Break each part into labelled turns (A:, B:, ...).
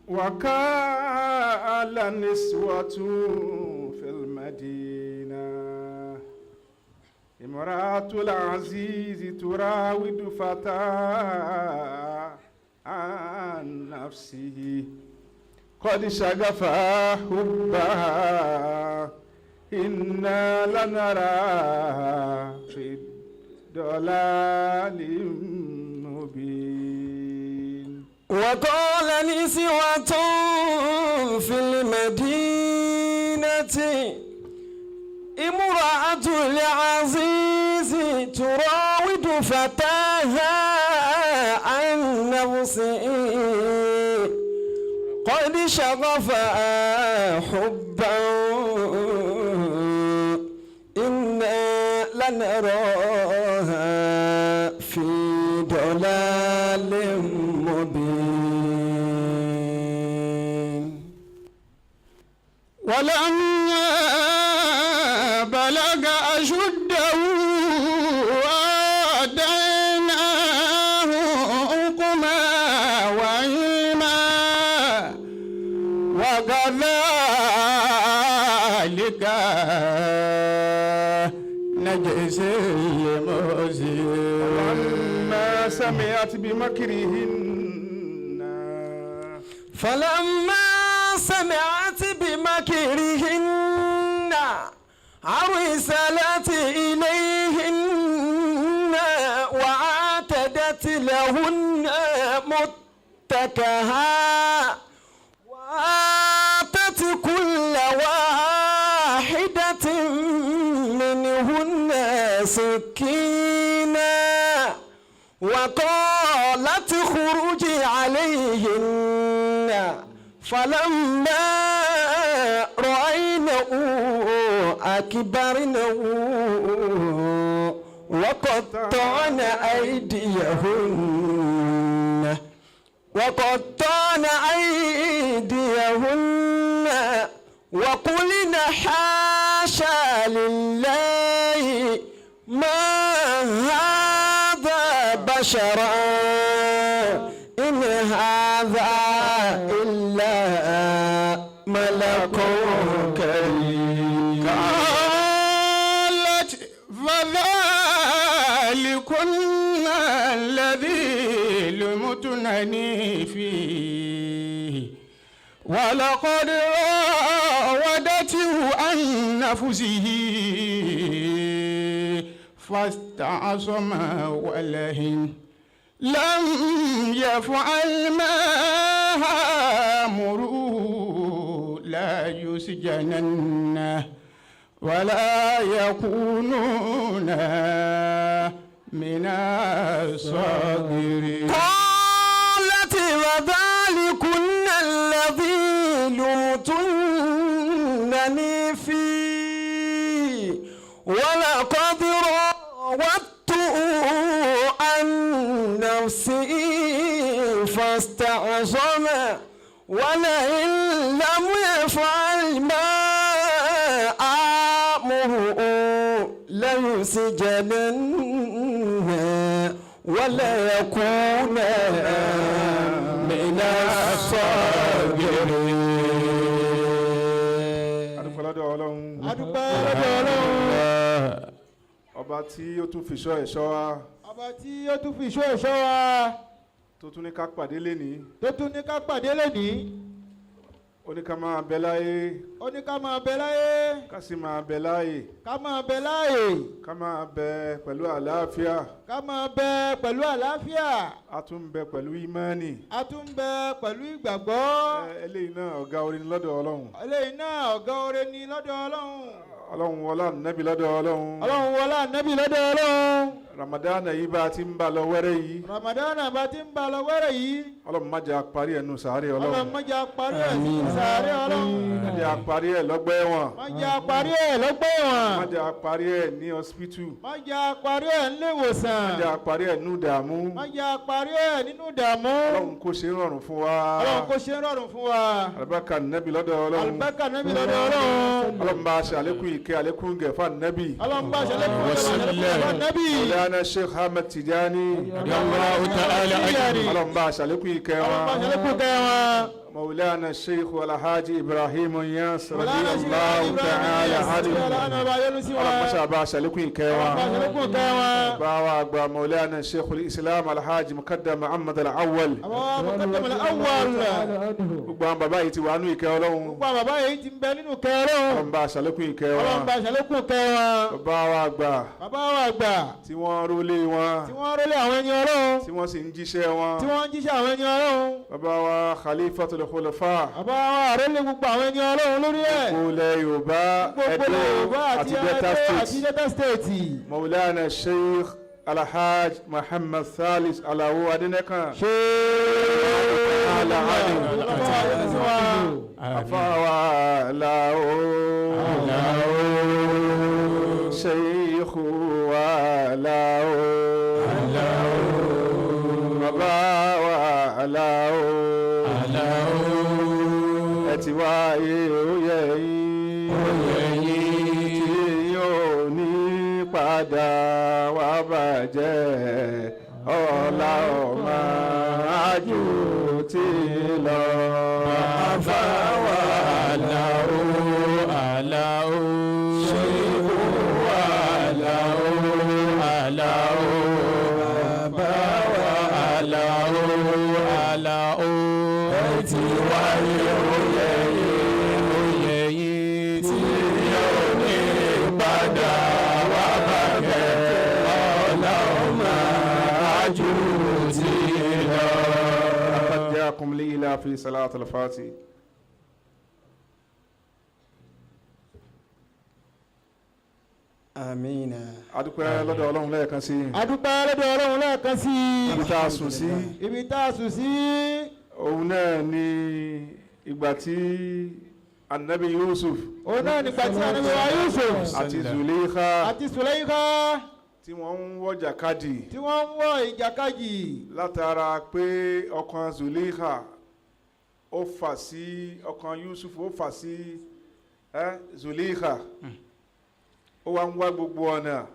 A: وقال نسوة في المدينة امرأة العزيز تراود فتاها عن نفسه قد شغفها حبها إنا لنراها في ضلال مبين.
B: وقال نسوة في المدينة امرأة العزيز تراود فتاها عن نفسه قد شغفها حبا إنا لنراها في ضلال مبين.
A: ولما بلغ أشده آتيناه حكما وعلما وكذلك نجزي المحسنين. فلما سمعت بمكرهن
B: فلما سمعت بمكرهن أرسلت إليهن وأعتدت لهن متكها وآتت كل واحدة منهن سكينا وقالت اخرج عليهن. فلما رأينه أكبرنه وقطعن أيديهن وقطعن أيديهن وقلن حاشا لله ما هذا بشرا إن هذا إلا ملك كريم.
A: قالت فذلكن الذي لمتنني فيه ولقد راودته عن نفسه فاستعصم ولئن لم يفعل ما آمره ليسجنن ولا يكونون من الصاغرين.
B: قالت وذلكن الذي لمتنني فيه ولقد راودته عن نفسه فاستعصم ولئن لم يفعل ما آمره ليسجنن ولا يكون من الصاغرين.
A: Adúpẹ́ lọ́dọ̀ Ọlọ́run.
C: Adúpẹ́ lọ́dọ̀ Ọlọ́run.
A: Ọba tí ó tún fi ṣọ́ ẹ̀ṣọ́ wa.
C: Ọba tí ó tún fi ìṣọ́ ẹ̀ṣọ́ wa.
A: Tó tún ní ká pàdé lénìí.
C: Tó tún ní ká pàdé lónìí.
A: Ó ní ká máa bẹ láyé.
C: Ó ní ká máa bẹ láyé.
A: Ká sì máa bẹ láàyè.
C: Ká máa bẹ láàyè.
A: Ká máa bẹ pẹ̀lú àlàáfíà.
C: Ká máa bẹ pẹ̀lú àlàáfíà.
A: A tún ń bẹ pẹ̀lú ìmánì.
C: A tún ń bẹ pẹ̀lú ìgbàgbọ́.
A: Eléyìí náà, ọ̀gá orin lọ́dọ̀ Ọlọ́run.
C: Eléyìí náà, ọ̀gá oore ni lọ́dọ̀ Ọlọ́run.
A: Ọlọ́run wọlá Nẹ́bí lọ́dọ̀ Ọlọ́run.
C: Ọlọ́run wọlá Nẹ́bí lọ́dọ̀ Ọlọ́run.
A: Ramadan yìí, bá a ti ń bá lọ wẹ́rẹ́ yìí,
C: Ramadan bá ti ń bá lọ wẹ́rẹ̀ yìí,
A: Ọlọ́run má jẹ́ a parí ẹ̀ nù sàárè.
C: Ọlọ́run
A: Ọlọ́run
C: má jẹ́ a parí ẹ̀ sínú sàárè Ọlọ́run.
A: Má jẹ́ a parí ẹ̀ lọ́gbà ẹ̀wọ̀n.
C: Má jẹ́ a parí ẹ̀ lọ́gbà ẹ̀wọ̀n.
A: Má jẹ́ a parí ẹ̀ ní hospital.
C: Má jẹ́ a parí ẹ̀ nílé ìwòsàn.
A: Má jẹ́ a parí ẹ̀ nù dààmú.
C: Má jẹ́ a parí ẹ̀ nínú ìdààmú.
A: Ọlọ́run kó ṣe é rọrùn fún wa.
C: Ọlọ́run kó ṣe é rọrùn fún wa.
A: Àlùbáríkà Nẹ́bí lọ́dọ̀ Ọlọ́run.
C: Àlùbáríkà Nẹ́bí lọ́dọ̀ Ọlọ́run.
A: Ọlọ́run bá a ṣe àlékún ìkẹ́, àlékún gẹ̀fà Nẹ́bí.
C: Ọlọ́run bá ṣe àlékún ìkẹ́ Nẹ́bí.
A: Mawlana Sheikh Ahmed Tijani.
D: Allahu ta'ala.
A: Ọlọ́run bá a ṣe àlékún ìkẹ́
C: Ọlọ́run bá
A: wọn.
C: ṣe àlékún ìkẹ́ wọn.
A: Mawlana. مولانا الشيخ الحاج إبراهيم Niass رضي
C: Mọ̀lánà Sheikh
A: الله
C: Ibrahim
A: تعالى
C: Niass
A: عنه.
C: ọlọ́run ọba yọ́nú sí wọn.
A: Ọlọ́run mọ́ṣá bá aṣàlékún ìkẹ́
C: Ọlọ́run bá
A: wọn.
C: aṣàlékún ìkẹ́ wọn.
A: Bá wa àgbà مولانا الشيخ الإسلام الحاج مقدم محمد الأول.
C: Àwọn Muqaddam al-Awwal.
A: Gbogbo àwọn bàbá yìí ti wà nú ìkẹ́ Ọlọ́run.
C: Gbogbo àwọn bàbá yìí ti ń bẹ nínú ìkẹ́ Ọlọ́run.
A: Ọlọ́run bá aṣàlékún ìkẹ́
C: Ọlọ́run bá
A: wọn.
C: aṣàlékún ìkẹ́ wọn.
A: Bàbá wa àgbà
C: Bàbá wa àgbà
A: tí wọ́n rólé wọn,
C: tí wọ́n rólé àwọn ẹni Ọlọ́run,
A: tí wọ́n sì ń jíṣẹ́ wọn.
C: tí wọ́n ń jíṣẹ́ àwọn ẹni Ọlọ́run.
A: Bàbá wa Khalifatul Khulafa.
C: Bàbá wa àrólé gbogbo àwọn ẹni Ọlọ́run lórí ẹ̀.
A: Gbogbo ilẹ̀ Yorùbá,
C: Gbogbo
A: Ẹdó
C: Yorùbá
A: àti Delta
C: Ẹdó àti
A: State.
C: Delta State.
A: مولانا الشيخ الحاج محمد ثالث علاو Adénẹ́kàn.
C: Ọlọ́run bá yọ́nú sí wọn.
A: Àfáwà Àlàó Sheikh wa Àlàó Bàbá wa Àlàó ẹ ti wáyé ó yẹ yín tí yóò ní padà wá bàjẹ́ ọ̀la ọmọ àjò tí lọ.
B: Bàbá wa Àlàó Àlàó Ṣéhù Àlàó Àlàó Bàbá wa Àlàó Àlàó ẹ ti wáyé oyè yìí oyè yìí tí yóò ní padà wá bàjẹ́ ọ̀la ọmọ àjò tí lọ.
A: لقد جاءكم لإلاف صلاة الفاتح.
B: Amina.
A: Adúpẹ́ lọ́dọ̀ Ọlọ́run lẹ́ẹ̀kan sí i.
C: A dúpẹ́ lọ́dọ̀ Ọlọ́run lẹ́ẹ̀kan sí i.
A: Ibi tá a sùn sí
C: Ibi tá a sùn sí.
A: òun náà ni ìgbà tí anabi Yusuf
C: Òun náà nígbà tí Ànábì wa Yusuf
A: àti Zuleikha
C: àti Sùlẹ́yìká
A: tí wọ́n ń wọ́jà kadì
C: tí wọ́n ń wọ ìjàkadì
A: látara pé ọkàn Zuleikha ó fà sí ọkàn Yusuf, ó fà sí Zuleikha, ó wá ń wá gbogbo ọ̀nà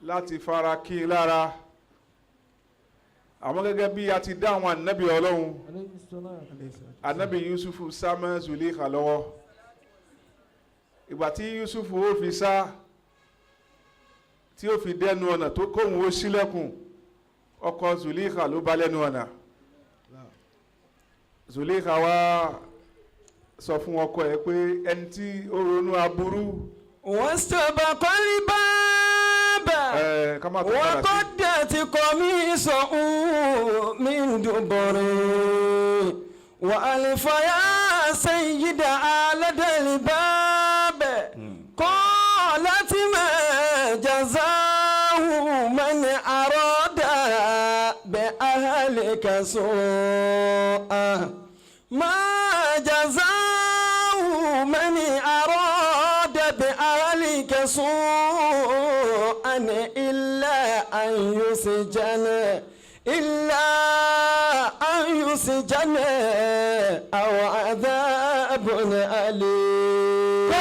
A: láti fara kí i lára. Àmọ́ gẹ́gẹ́ bí a ti dá àwọn ànábì Ọlọ́run, ànábì Yusuf sá mọ́ Zuleikha lọ́wọ́. Ìgbà tí Yusuf ó fi sá tí ó fi dẹnu ọ̀nà tó kóhun ó ṣílẹ̀kùn, ọkọ Zuleikha ló bá lẹ́nu ọ̀nà. Zuleikha wá sọ fún ọkọ ẹ̀ pé ẹni tí ó ronú aburú
B: واستبق الباب
A: ẹ ká má tó padà sí.
B: وقدت قميصه من دبر وألف يا سيد على الباب قالت ما جزاء من أراد بأهلك سوءا ما جزاء من أراد بأهلك سوءا إلا أن يسجن إلا أن يسجن أو عذاب أليم.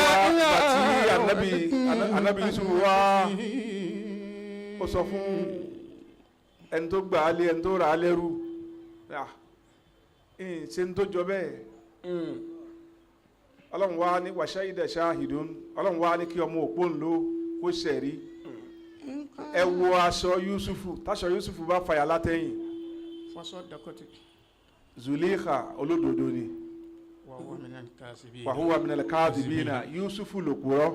A: Ìgbà tí anabi Yusuf wá ó sọ fún ẹni tó gbà á lé, ẹni tó rà á lẹ́rú, "Ah, ẹ̀n, ṣe ń tó jọ bẹ́ẹ̀." Ọlọ́run wá ní وشهد شاهد. Ọlọ́run wá ní kí ọmọ òpó ńlọ kó ṣẹ̀rí. Ẹ wo aṣọ Yusufu, táṣọ Yusufu bá fàyà látẹ̀yìn,
D: فصدقت.
A: Zuleikha olódodo ni.
D: وهو من الكاذبين.
A: وهو من الكاذبين. Yusufu lòpùrọ́.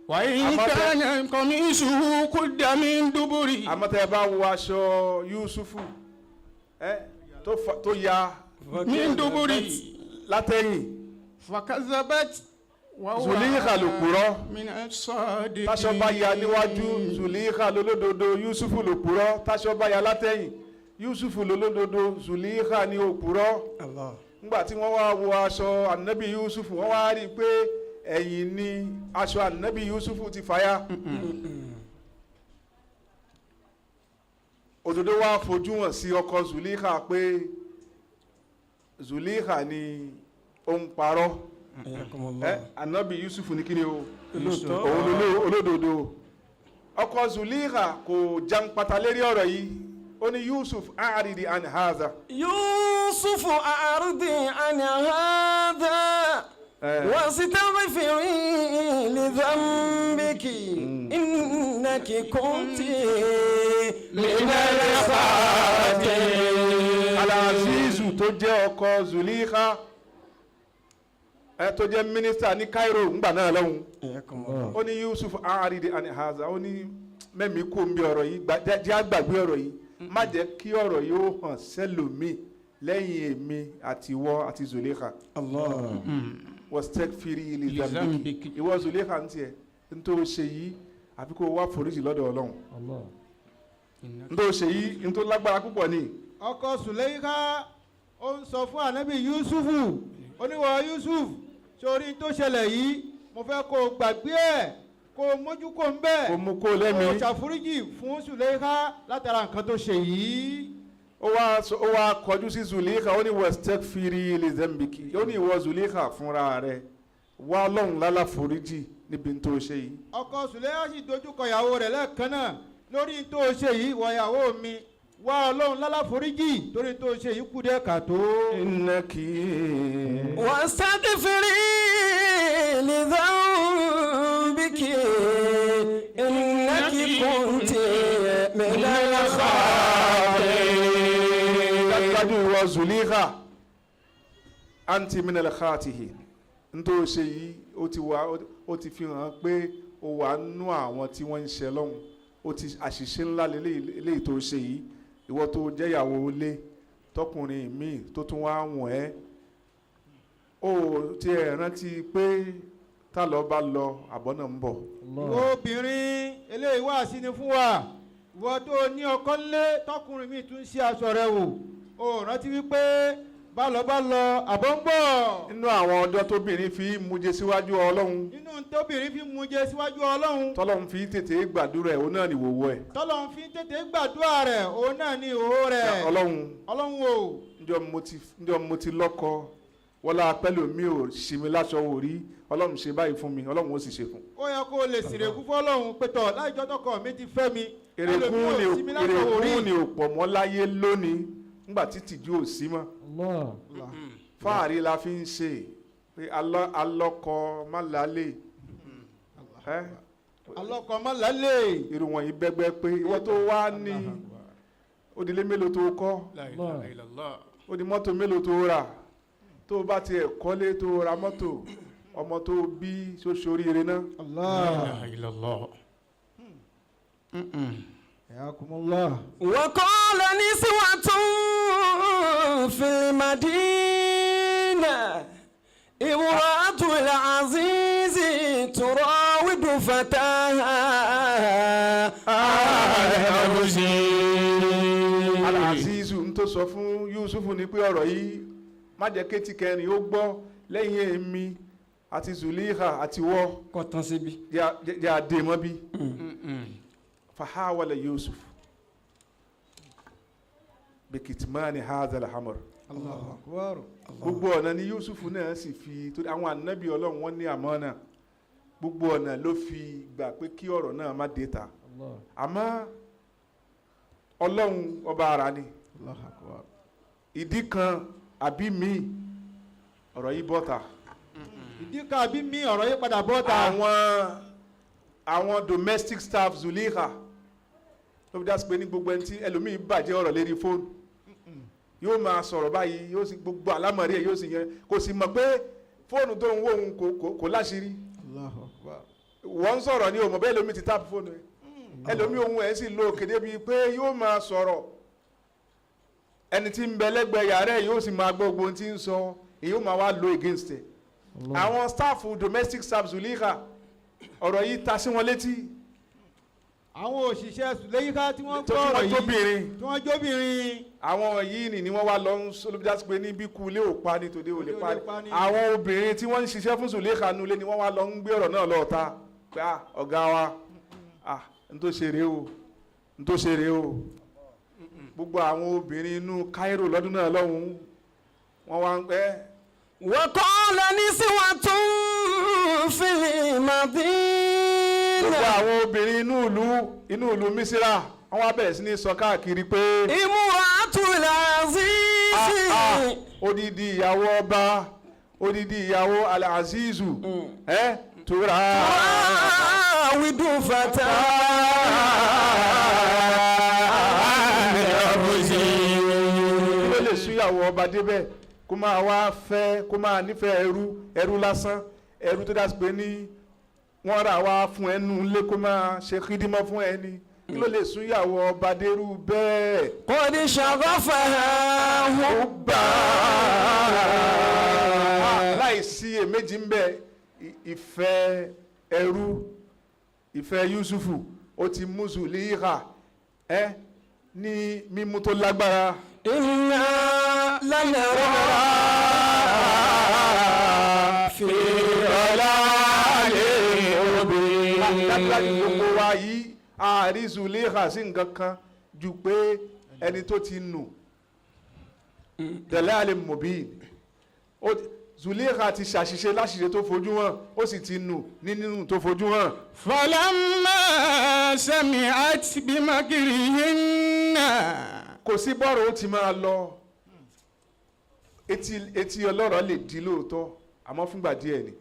D: وإن كان قميصه قد من دبر
A: Àmọ́ tẹ́ ẹ bá wo aṣọ Yusufu ẹ tó ya
D: من دبر
A: látẹ̀yìn,
D: فكذبت وهو
A: Zuleikha lòpùrọ́.
D: من الصادقين.
A: Táṣọ bá ya níwájú, Zuleikha lolódodo, Yusufu lòpùrọ́. Táṣọ bá ya látẹ̀yìn, Yusufu lolódodo, Zuleikha ní òpùrọ́.
B: Allah.
A: Nígbà tí wọ́n wá wo aṣọ anabi Yusufu, wọ́n wá rí i pé ẹ̀yìn ni aṣọ anabi Yusufu ti fàya. Òdodo wá fojú hàn sí ọkọ Zuleikha pé Zuleikha ni ó ń parọ́.
B: Ayakumullah.
A: Ẹ anabi Yusufu ní kíni o?
B: Olóòótọ́.
A: Òun ló olódodo. Ọkọ Zuleikha kò jàǹpátá lérí ọ̀rọ̀ yìí. Ó ní, "Yusuf, أعرض عن هذا."
B: يوسف أعرض عن هذا واستغفري لذنبك إنك كنت من الخاطئين.
A: Alazizu tó jẹ́ ọkọ Zulikha ẹ, tó jẹ́ mínísítà ní Cairo ńgbà náà lọ́hùn, ó ní, "Yusuf, أعرض عن هذا." Ó ní mẹ́mí kó ń bí ọ̀rọ̀ yìí, jẹ́ àgbàgbé ọ̀rọ̀ yìí, má jẹ́ kí ọ̀rọ̀ yìí ó hàn sẹ́lòmíì lẹ́yìn èmi àti ìwọ àti Zulikha.
B: الله.
A: واستغفري لذنبك.
D: لذنبك.
A: Ìwọ Zulikha ń tiẹ̀, n tó ṣe yìí, àfi kó o wá foríjì lọ́dọ̀ Ọlọ́run. N tó ṣe yìí, n tó lágbára púpọ̀ ni.
C: Ọkọ Sùlẹ́yìká ó ń sọ fún ànábì Yusufu, ó ní, "Wọ Yusuf, sórí tó ṣẹlẹ̀ yìí, mo fẹ́ kó o gbàgbé ẹ̀, kó o mójú kó ń bẹ́ẹ̀,
A: Kó mú kó
C: kó o
A: lẹ́mìí.
C: ṣàforíjì fún Sùlẹ́yìká látara nǹkan tó ṣe yìí."
A: Ó wá kọjú sí Zulikha, ó ní, واستغفري لذنبك. Ó ní, ìwọ Zulikha fúnra rẹ̀, wá Ọlọ́run lálá foríjì níbi tó ṣe yìí.
C: Ọkọ Sùlẹ́yìká sì dojúkọ ìyàwó rẹ̀ lẹ́ẹ̀kan náà, "Lórí tó ṣe yìí, wọ ìyàwó mi, wá Ọlọ́run lálàforíjì torí tó ṣe yìí kú díẹ̀ kàtó."
A: إنك
B: واستغفري لذنبك إنك كنت من الخاطئين.
A: Dájú, ìwọ Zulikha, أنت من الخاطئين. N tó ṣe yìí, ó ti wá, ó ti fi hàn pé ó wà nú àwọn tí wọ́n ń ṣe lọ́hùn. Ó ti àṣìṣe ńlá lélẹ́yìí tó ṣe yìí. Ìwọ tó jẹ́yàwó ilé, tọkùnrin míì tó tún wá wọ̀n ẹ́, ó tiẹ̀ rántí pé tá lọ bá lọ, àbọ̀ náà ń bọ̀.
C: Ìwọ obìnrin, eléyìí wá sí ni fún wa. Ìwọ tó ní ọkọ ńlé, tọkùnrin mi tún ṣe aṣọ rẹ wò, ó rántí wípé bá lọ bá lọ, àbọ̀ ń bọ̀.
A: Nínú àwọn ọjọ́ tóbìnrin fi muje síwájú Ọlọ́run,
C: Nínú tóbìnrin fi mú jẹ síwájú Ọlọ́run,
A: tọ́lọ́run fi tètè gbàdúrà ẹ̀, òun náà ní wòwò ẹ̀.
C: Tọ́lọ́run fi tètè gbàdúrà rẹ̀, òun náà ní ìhòòhò rẹ̀.
A: Ọlọ́run,
C: Ọlọ́run o,
A: njọ́ mo ti lọ́kọ, wọlá pẹ́lú mi ò ṣì mí láṣọ wò rí, Ọlọ́run ṣe báyìí fún mi, Ọlọ́run ó sì ṣe fún.
C: Ó yẹ kó o lè sìrèkú fọlọ́run pétọ̀ láìjọ́ tọkọ mi ti fẹ́ mi,
A: Èrèkún
C: ẹlòmíì
A: ni
C: ò sí mi láṣọ wò rí.
A: Èrèkún ni ò pọ̀ mọ́ láyé lónìí nígbà tí tìjú ò sí mọ́. Fáàrí la fi ń ṣe pé alọ́kọ má lálé ẹ́.
C: Alọ́kọ má lálẹ́.
A: Irú wọn yìí bẹ́gbẹ́ pé ìwọ tó wá ní òdìlé mélòó tó kọ́,
D: La ilaha illallah.
A: ó di mọ́tò mélòó tó rà, tó o bá tiẹ̀ kọ́lé, tó ra mọ́tò, ọmọ tó bí ṣoṣoríire náà.
D: La
C: Allah.
D: ilaha illallah.
C: Hayakumullah.
B: وقال نسوة في المدينة امرأة العزيز تراود فتاها عن
A: Alazizu ń tó sọ fún Yusufu ni pé ọ̀rọ̀ yìí, má jẹ́ kétí kẹrin ó gbọ́ lẹ́yìn èmi àti Zuliha àti wọ́.
B: Kò tán síbi.
A: Jẹ́ àdè mọ́ bí. فحاول يوسف بكتمان هذا الأمر.
C: Allahu akbar.
A: Gbogbo ọ̀nà ni Yusuf náà sì fi, torí àwọn ànábì Ọlọ́run, wọn ní àmánà, gbogbo ọ̀nà ló fi gbà pé kí ọ̀rọ̀ náà má dé ta, àmọ́ Ọlọ́run ọba ara ni.
C: Allahu akbar.
A: Ìdí kan àbí míì, ọ̀rọ̀ yìí bọ́ta.
C: Ìdí kan àbí mi, ọ̀rọ̀ yìí padà bọ́ ta.
A: Àwọn domestic staff Zuliha ló fi dá sí pé ní gbogbo ẹni tí ẹlòmíì bàjẹ́ ọ̀rọ̀ lérí fóònù, yóò máa sọ̀rọ̀ báyìí, yóò sì gbogbo àlámọ̀rí ẹ̀, yóò sì yẹn, kò sì mọ̀ pé fóònù tó ń wò òun kò láṣìírí.
C: Allahu akbar.
A: Wọ́n ń sọ̀rọ̀ ní òmò bẹ́ẹ̀, lómi ti tap fóònù ẹ̀, ẹlòmíì ohun ẹ̀ sì lo òkè débi pé yóò máa sọ̀rọ̀, ẹni tí ń bẹ lẹ́gbẹ̀ẹ́ yàrá ẹ̀ yóò sì máa gbọ́ gbogbo ohun tí ń sọ, èyí ó máa wá lo against ẹ̀. Àwọn staff, domestic staff Zuliha, ọ̀rọ̀ yìí ta sí wọn létí.
C: Àwọn òṣìṣẹ́ Sùlẹ́yìká tí wọ́n
A: tó
C: gbọ́
A: tí
C: ọ̀rọ̀
A: wọ́n
C: yìí,
A: jóbìnrin,
C: tí wọ́n jóbìnrin,
A: àwọn yìí ni wọ́n wá lọ ń solúbíjásí pé níbí kú ilé ò pa ní tòde ò lè pa
C: pa
A: ní.
C: ní.
A: Àwọn obìnrin tí wọ́n ń ṣiṣẹ́ fún Zuliha nulẹ̀ ni wọ́n wá lọ ń gbé ọ̀rọ̀ náà lọ́ọ̀ta pé, ah, ọ̀gá wa, ah, n tó ṣe rèé o, n tó ṣe rèé o. Gbogbo àwọn obìnrin inú Cairo lọ́dún náà lọ́hùn-ún, wọ́n wá ń pẹ́.
B: وقال نسوة في
A: Gbogbo
B: المدينة
A: àwọn obìnrin inú ìlú Mísírà. Wọ́n wá bẹ̀rẹ̀ sí ní sọ káàkiri pé
B: امرأة العزيز
A: ah, odidi ìyàwó ọba, odidi ìyàwó Al-Azizu ẹ tura
B: تراود فتاها
A: kí ló lè sún ìyàwó ọba débẹ̀ kó máa wá fẹ́, kó máa nífẹ̀ẹ́ ẹrú, ẹrú lásán, ẹrú tó dásí pé ní wọ́n rà wá fún ẹnu ilé kó máa ṣe kídímọ́ fún ẹni? Kí ló lè sún ìyàwó ọba dérú bẹ́ẹ̀?
B: قد شغفها حبا.
A: Láìsí èméjì ń bẹ, ìfẹ́ ẹrú, ìfẹ́ Yusufu, ó ti mú Zuliha ẹ ní mímú tó lágbára.
B: إنا لنراها في ضلال مبين.
A: Dájúdájú, gbogbo wa yìí àárí Zuliha sí nǹkan kan ju pé ẹni tó ti nù, dalalin mubin. Zuliha ti ṣàṣìṣe láṣìṣe tó fojú hàn, ó sì ti nù ní nínú tó fojú hàn.
D: فلما سمعت بمكرهن
A: Kò sí bọ́rọ̀ ó ti máa lọ, etí ọlọ́rọ̀ lè di lóòótọ́, àmọ́ fúngbà díẹ̀ ni.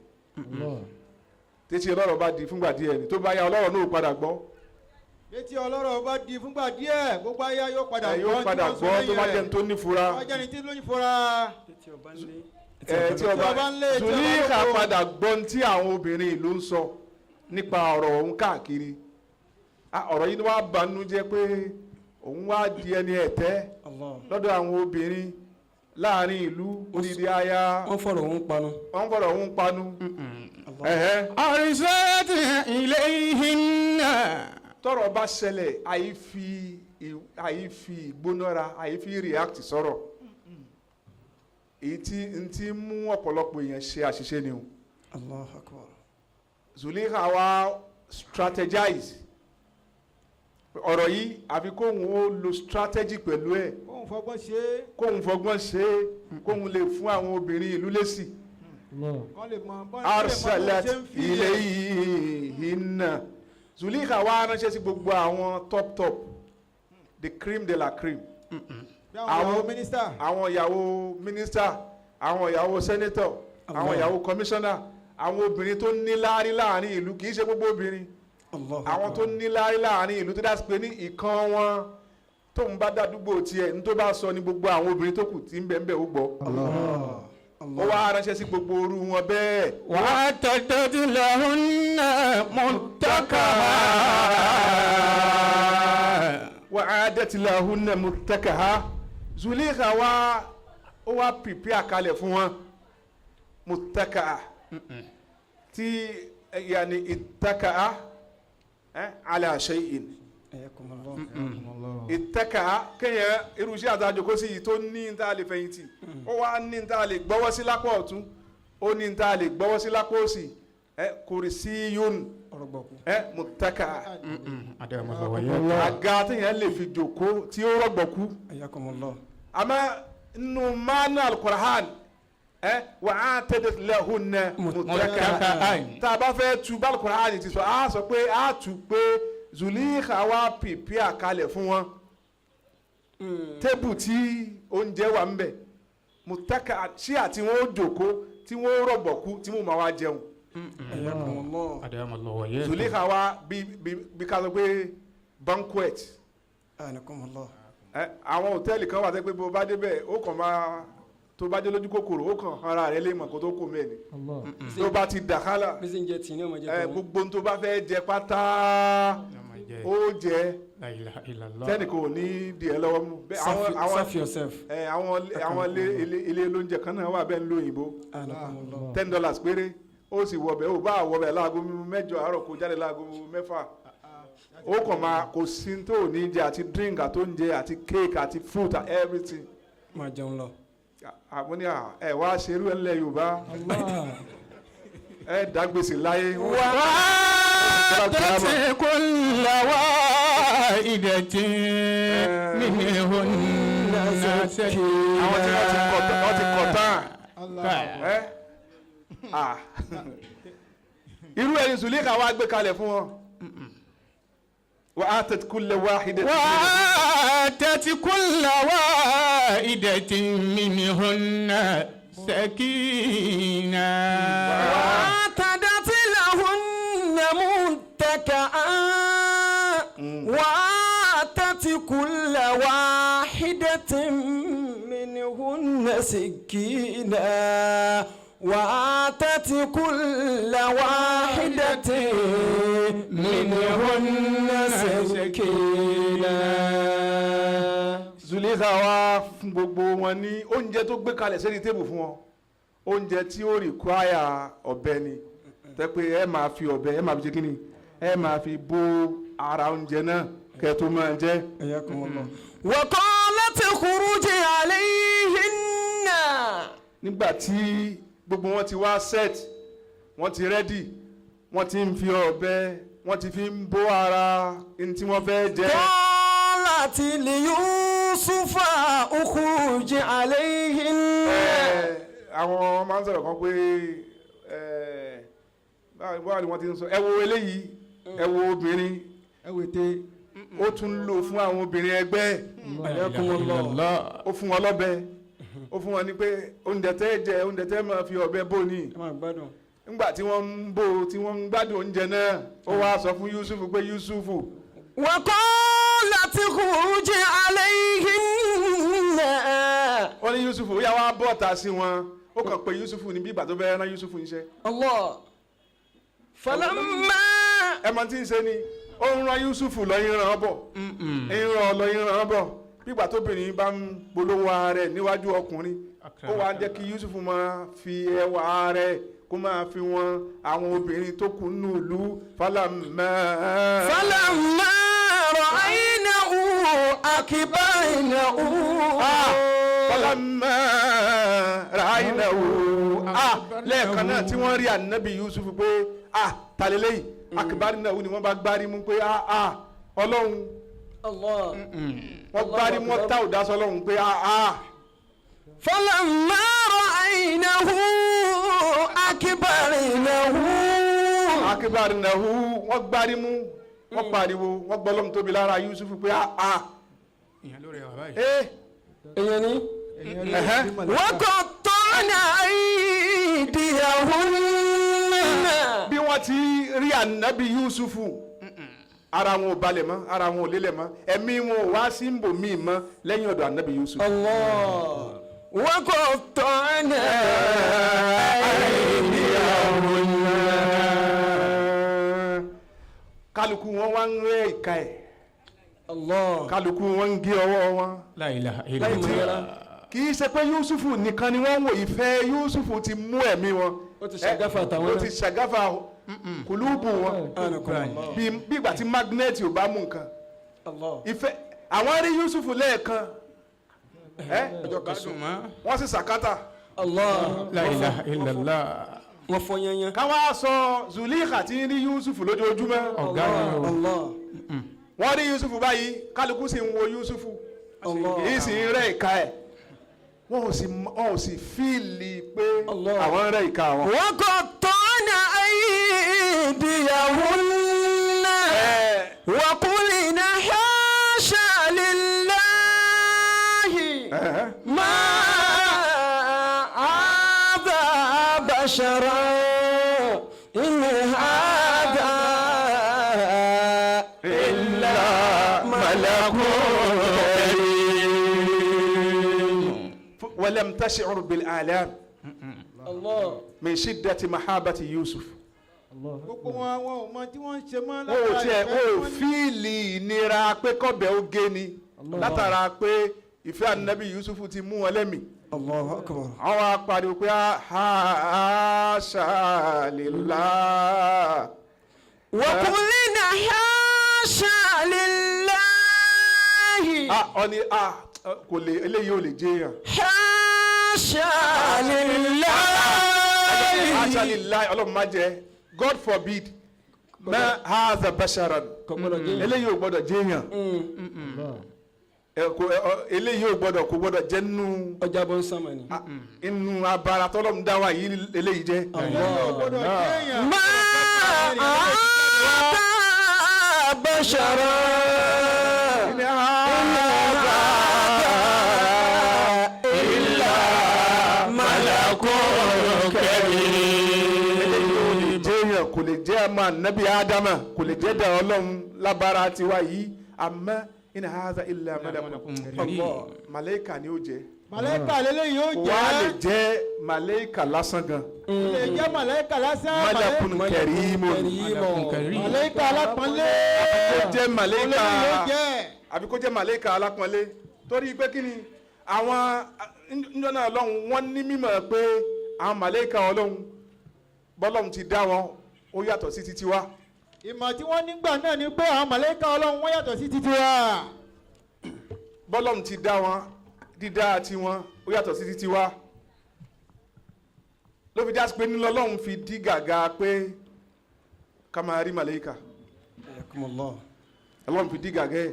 A: Títí ọlọ́rọ̀ bá di fúngbà díẹ̀ ni, tó bá yá, ọlọ́rọ̀ náà ó padà gbọ́.
C: Létí ọlọ́rọ̀ bá di fúngbà díẹ̀, gbogbo ayé yóò padà
A: Ẹ
C: gbọ́.
A: yóò
C: Tí
A: padà
C: wọ́n sọ
A: gbọ́ tó bá
C: lẹ́yìn
A: jẹ́
C: rẹ̀.
A: ní tó nífura.
C: Tó bá jẹ́ ní tí ló ní fura.
A: Ẹ tí ọba
C: ọba ń lé, tí ọba
A: Zuliha
C: lóko.
A: padà gbọ́ ní tí àwọn obìnrin ìlú ń sọ nípa ọ̀rọ̀ òun káàkiri. Ah, ọ̀rọ̀ yìí ni wàá banú jẹ́ pé òun wá di ẹni ẹ̀tẹ́ lọ́dọ̀ àwọn obìnrin láàrin ìlú, odidi aya.
B: Wọ́n fọ̀rọ̀ òun panu.
A: Wọ́n fọ̀rọ̀ òun panu. Ẹ̀hẹ́.
D: أرسلت إليهن
A: Tọ́rọ̀ bá ṣẹlẹ̀, àyí fi ìgbónára, àyí fi react sọ̀rọ̀. Èyí tí n ti mú ọ̀pọ̀lọpọ̀ èèyàn ṣe àṣìṣe ni o.
B: الله أكبر.
A: Zuliha wa strategize ọ̀rọ̀ yìí, àfi kóun ó lo strategy pẹ̀lú ẹ̀.
C: Kóun fọgbọ́n ṣe é.
A: Kóun fọgbọ́n ṣe é, kóun lè fún àwọn obìnrin ìlú lésì.
C: Kán lè mọ bọ́n lè mọ bó
A: Arsalat
C: ṣe ń fi ẹ̀.
A: ilayhinna. Zuliha wa ránṣẹ́ sí gbogbo àwọn top top, the cream de la cream.
C: Bí àwọn ìyàwó mínísítà.
A: Àwọn ìyàwó mínísítà, àwọn ìyàwó senator, àwọn ìyàwó kọmíṣánná, àwọn obìnrin tó ní láárí láàrin ìlú. Kì í ṣe gbogbo obìnrin,
B: Allah.
A: àwọn tó ní láárí láàrin ìlú, tó dá sí pé ní ìkan wọn tóun bá dádúgbò tiẹ̀ ní, tó bá sọ ní gbogbo àwọn obìnrin tó kù tí ń bẹ ń bẹ ó gbọ́. Ó wá ránṣẹ́ sí gbogbo orú wọn bẹ́ẹ̀.
D: وأعتدت لهن متكئا.
A: وأعدت لهن متكأ. Zulikha wá, ó wá prepare kalẹ̀ fún wọn متكأ, tí yanni اتكأ على شيء.
B: حياكم الله.
A: اتكأ, kéèyàn irú iṣẹ́ àtàjò kó sì yìí tó ní ní tá a lè fẹ̀yìntì, ó wá ní ní tá a lè gbọ́wọ́ sí lápá ọ̀tún, ó ní ní tá a lè gbọ́wọ́ sí lápá òsì, كرسي
B: Ọ̀rọ̀ gbọ̀kú.
A: متكأ.
D: أدام الله وإياك.
A: Àga téèyàn lè fi jòkó tí ó rọ̀gbọ̀kú.
B: حياكم الله.
A: Àmọ́ nínú mánà alukur'an وأعتدت لهن متكأ,
D: متكئا.
A: tá a bá fẹ́ tu bá alukur'an ti sọ, a sọ pé a tu pé Zulikha wá prepare kalẹ̀ fún wọn table tí oúnjẹ wà ń bẹ̀, متكأ, sí àti wọn ó jòkó tí wọn ó rọ̀gbọ̀kú tí wọn máa wá jẹun.
B: حياكم الله.
D: أدام الله وإياك.
A: Zulikha wá bí ká sọ pé banquet.
B: أنكم الله.
A: Àwọn hòtẹ́ẹ̀lì kan wà tẹ́ pé bó bá débẹ̀, ó kàn máa tó bá dé lójú kòkòrò, ó kàn ara rẹ lè mọ̀ kó tó kó mẹ́ni tó bá ti dàkálà.
B: Bí sì ń jẹ tì ní ọmọ jẹ tó.
A: Gbogbo ohun tó bá fẹ́ jẹ pátá, ó jẹ.
D: لا إله إلا الله.
A: Tẹ́nìkan ò ní di ẹ lọ́wọ́ mú. Bẹ́ẹ̀ àwọn
B: Serve yourself.
A: àwọn ilé olóúnjẹ kan náà wà bẹ́ẹ̀ ń lo òyìnbó.
B: أنكم الله.
A: $10 péré, ó sì wọbẹ̀, ó bá wọbẹ̀ láago 8 àárọ̀ kó jáde láago 6, ó kàn máa kò sí tó ò ní jẹ, àti drink àti oúnjẹ àti cake àti fruit and everything.
B: Máa jẹun lọ.
A: Àwọn ní ẹ wá ṣerú ẹ ńlẹ̀ Yorùbá, ẹ dágbèsè láyé.
D: وآتت كل واحدة منهن
A: Àwọn tí wọ́n ti kọ̀ tán.
C: Allah.
A: Ẹ ah, irú ẹni Sùlíkà wá gbé kalẹ̀ fún wọn. وآتت كل واحدة
D: وآتت كل واحدة منهن سكينا.
B: وأعتدت لهن متكئا وآتت كل واحدة منهن سكينا وآتت كل واحدة منهن سكينا.
A: Zuleika wá fún gbogbo wọn ní oúnjẹ tó gbé kalẹ̀ sẹ́ni table fún wọn, oúnjẹ tí ó require ọ̀bẹ ni, tẹ́ pé ẹ máa fi ọ̀bẹ, ẹ máa fi ṣe kíni, ẹ máa fi bó ara oúnjẹ náà kẹ́ tó máa jẹ.
B: حياكم الله. وقالت اخرجي عليهن.
A: Nígbà tí gbogbo wọn ti wá set, wọ́n ti ready, wọ́n ti ń fi ọ̀bẹ, wọ́n ti fi ń bó ara ní tí wọ́n fẹ́ jẹ.
B: قالت ليوسف اخرج عليهن.
A: Ẹ, àwọn máa ń sọ̀rọ̀ kan pé ẹ, báwo ni wọ́n ti ń sọ, ẹ wo eléyìí, ẹ wo obìnrin,
C: Ẹ wò tẹ.
A: ó tún lò fún àwọn obìnrin ẹgbẹ́ ẹ̀.
B: حياكم الله.
A: Ó fún wọn lọ́bẹ, ó fún wọn ní pé oúnjẹ tẹ́ jẹ, oúnjẹ tẹ́ máa fi ọ̀bẹ bò ní.
B: Ẹ máa gbádùn.
A: Nígbà tí wọ́n ń bò, tí wọ́n ń gbádùn oúnjẹ náà, ó wá sọ fún Yusuf pé Yusuf.
B: وقالت اخرج عليهن.
A: Ó ní Yusuf, ó yá, wá bọ́ọ̀ta sí wọn. Ó kàn pé Yusuf ní bí ìgbà tó fẹ́ rán Yusuf níṣẹ́.
B: الله فلما
A: Ẹ mọ tí ń ṣe ni, ó ń rán Yusuf lọ, ń ràn án bọ̀, ń ràn án lọ, ń ràn án bọ̀, bí ìgbà tóbìnrin bá ń polówó ara rẹ̀ níwájú ọkùnrin. Ó wá jẹ́ kí Yusuf máa fi ẹwà rẹ̀ kó máa fi wọn àwọn obìnrin tó kù nù ìlú. فلما.
B: فلما رأينه أكبرنه.
A: فلما رأينه, ah, lẹ́ẹ̀kan náà tí wọ́n rí ànábì Yusuf pé, ah, tàlélẹ́yìí, أكبرنه ni wọ́n bá gbárí mú pé, ah, ah, Ọlọ́run.
B: الله.
A: Wọ́n gbárí mú, wọ́n tá ò dá sọlọ́run pé, ah, ah.
B: فلما رأينه أكبرنه.
A: أكبرنه, wọ́n gbárí mú, wọ́n pariwo, wọ́n gbọ́ lọ́mú tóbi lára Yusuf pé, ah, ah.
D: Ìyẹn lórí ẹ̀ báyìí.
A: Eh.
B: Èèyàn ni.
A: Ẹ̀hẹ́.
B: وقطعن أيديهن.
A: Bí wọ́n ti rí ànábì Yusufu, ara wọn ò balẹ̀ mọ́, ara wọn ò lélẹ̀ mọ́, ẹ̀mí wọn ò wá sí ń bò míì mọ́ lẹ́yìn ọ̀dọ̀ ànábì Yusuf.
B: الله وقطعن
A: أيديهن. Kálukú wọn wá ń rẹ́ ìka ẹ̀.
B: الله.
A: Kálukú wọn ń gé ọwọ́ wọn.
D: La ilaha illallah.
A: Kì í ṣe pé Yusufu nìkan ni wọ́n wò, ìfẹ́ Yusufu ti mú ẹ̀mí wọn.
B: Ó ti ṣàgáfà tàwọn
A: Ó
B: náà.
A: ti ṣàgáfà kùlùbù wọn.
B: أنكم الله.
A: Bí ìgbà tí magnet ò bá mú nǹkan.
B: الله.
A: Ìfẹ́ àwọn rí Yusufu lẹ́ẹ̀kan ẹ́,
D: Gbádùn mọ́.
A: wọ́n sì sàkátà.
B: الله.
D: La ilaha illallah.
B: Wọ́n fọ́ yányán.
A: Káwá sọ Zulikha tí ń rí Yusuf lójoojúmọ́.
D: Ọ̀gá ni o.
B: الله.
A: Wọ́n rí Yusuf báyìí, kálukú sì ń wo Yusuf.
B: الله.
A: Yìí sì ń rẹ́ ìka ẹ̀, wọ́n ò sì feel pé
B: Allah.
A: àwọn ń rẹ́ ìka wọn.
B: وقطعن أيديهن
A: Ẹ,
B: وقلن حاشا لله
A: ẹ̀hẹ́.
B: ما هذا بشرا إن هذا
A: إلا ملك كريم. ولم تشعر بالآلام
B: الله.
A: من شدة محبة يوسف.
C: Gbogbo wọn, wọn ò mọ tí wọ́n ń ṣe mọ́.
A: Wọn ò tiẹ̀
C: ìfẹ́
A: wọn ò
C: tí wọ́n ní.
A: feel ìnira pé kọ́bẹ̀ ó gé ni, látara pé ìfẹ́ ànábì Yusuf ti mú wọn lẹ́mìí.
B: الله أكبر.
A: Àwọn apariwo pé حاشا لله.
B: وقلن حاشا لله.
A: Ah, ọ ni ah, kò lè, eléyìí ò lè jẹ́ èèyàn.
B: حاشا لله.
A: حاشا لله, Ọlọ́run má jẹ́, God forbid, ما هذا بشرا.
B: Kò gbọ́dọ̀ jẹ́ èèyàn.
A: Eléyìí ò gbọ́dọ̀ jẹ́ èèyàn. Ẹ, kò ẹ, ọ, eléyìí ò gbọ́dọ̀, kò gbọ́dọ̀ jẹ́ nínú
B: Ọjà bọ́ ń sánmà ni.
A: inú abara tọ́lọ́run dá wa yìí eléyìí jẹ́.
C: Ò gbọ́dọ̀ jẹ́ èèyàn.
B: ما هذا بشرا
A: إن هذا
B: إلا ملك كريم.
A: Jẹ́ èèyàn, kò lè jẹ́ ọmọ ànábì Ádámà, kò lè jẹ́ dà Ọlọ́run lábára tiwa yìí, àmọ́ إن هذا إلا ملك.
D: Allah.
A: Màlẹ́kà ni ó jẹ́.
C: Màlẹ́kà lélẹ́yìí ó
A: Kò wá lè
C: jẹ́.
A: Jẹ́ màlẹ́kà lásán gan.
C: Kò lè jẹ́ màlẹ́kà lásán.
A: ملك كريم.
C: Màlẹ́kà alápọ̀nlé.
A: Kó jẹ́ màlẹ́kà
C: Lélẹ́yìí ó jẹ́.
A: Àbí kó jẹ́ màlẹ́kà alápọ̀nlé, torí pé kí ni, àwọn njọ́ náà lọ́hùn, wọ́n ní mímọ̀ pé àwọn màlẹ́kà Ọlọ́hun, bọ́lọ́hun ti dá wọn, ó yàtọ̀ sí titi wa.
C: Ìmọ̀ tí wọ́n nígbà náà ni pé àwọn màlẹ́kà Ọlọ́run, wọ́n yàtọ̀ sí titi wa.
A: Bọ́lọ́hun ti dá wọn, dídá tiwọn ó yàtọ̀ sí titi wa, ló fi jásí pé nílò Ọlọ́hun fi dí gàgà pé ká máa rí màlẹ́kà.
B: حياكم الله.
A: Ọlọ́hun fi dí gàgà ẹ̀.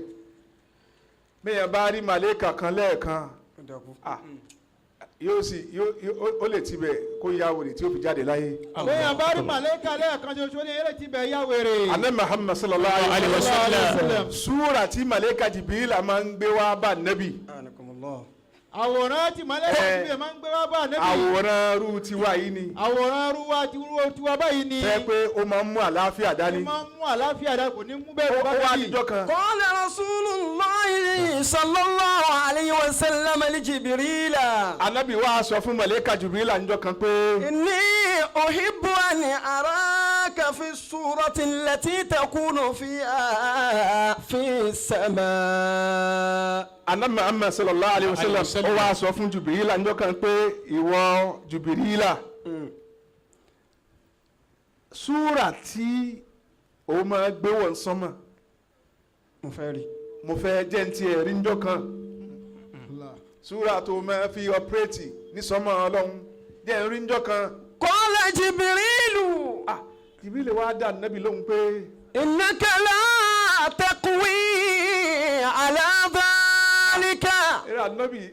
A: Bẹ́ẹ̀ bá rí màlẹ́kà kan lẹ́ẹ̀kan, ah, yóò sì yóò ó lè tibẹ̀ kó ya wèrè tí ó fi jáde láyé.
C: Bẹ́ẹ̀ bá rí màlẹ́kà lẹ́ẹ̀kan ṣoṣo, ní eré tí bẹ̀ yá wèrè.
A: Anabi Muhammad sallallahu alayhi wa sallam, súra tí màlẹ́kà Jibrila máa ń gbé wá bá nẹ́bì,
B: أنكم الله.
C: Àwòrán tí màlẹ́kà tí bẹ̀ máa ń gbé wá bá nẹ́bí.
A: Àwòrán rú tiwa yìí ni.
C: Àwòrán ruwa ti ruwa tiwa báyìí ni.
A: Fẹ́ pé ó máa ń mú àlàáfíà dání.
C: Ó máa ń mú àlàáfíà dání, kò ní mú bẹ́ẹ̀
A: Ó
C: bá
A: wá
C: nẹ́bí.
A: níjọ́ kan.
B: قال رسول الله صلى الله عليه وسلم لجبريل
A: Anabi wa sọ fún màlẹ́kà Jibrila níjọ́ kan pé
B: إني أحب أن أراك في الصورة التي تكون فيها في السماء.
A: Anabi Muhammad sallallahu alayhi wa sallam, ó wá sọ fún Jibrila níjọ́ kan pé, ìwọ Jibrila, súra tí ó máa gbé wọ̀ sánmà,
B: Mo fẹ́ rí.
A: Mo fẹ́ jẹ́ ní tiẹ̀ rí níjọ́ kan. Súra tó máa fi operate ní sánmà Ọlọ́run, jẹ́ ń rí níjọ́ kan.
B: قال جبريل
A: Ah, Jibril wá dá Nábì lóhùn pé
B: إنك لا تقوي على ذلك.
A: Eré ànábì,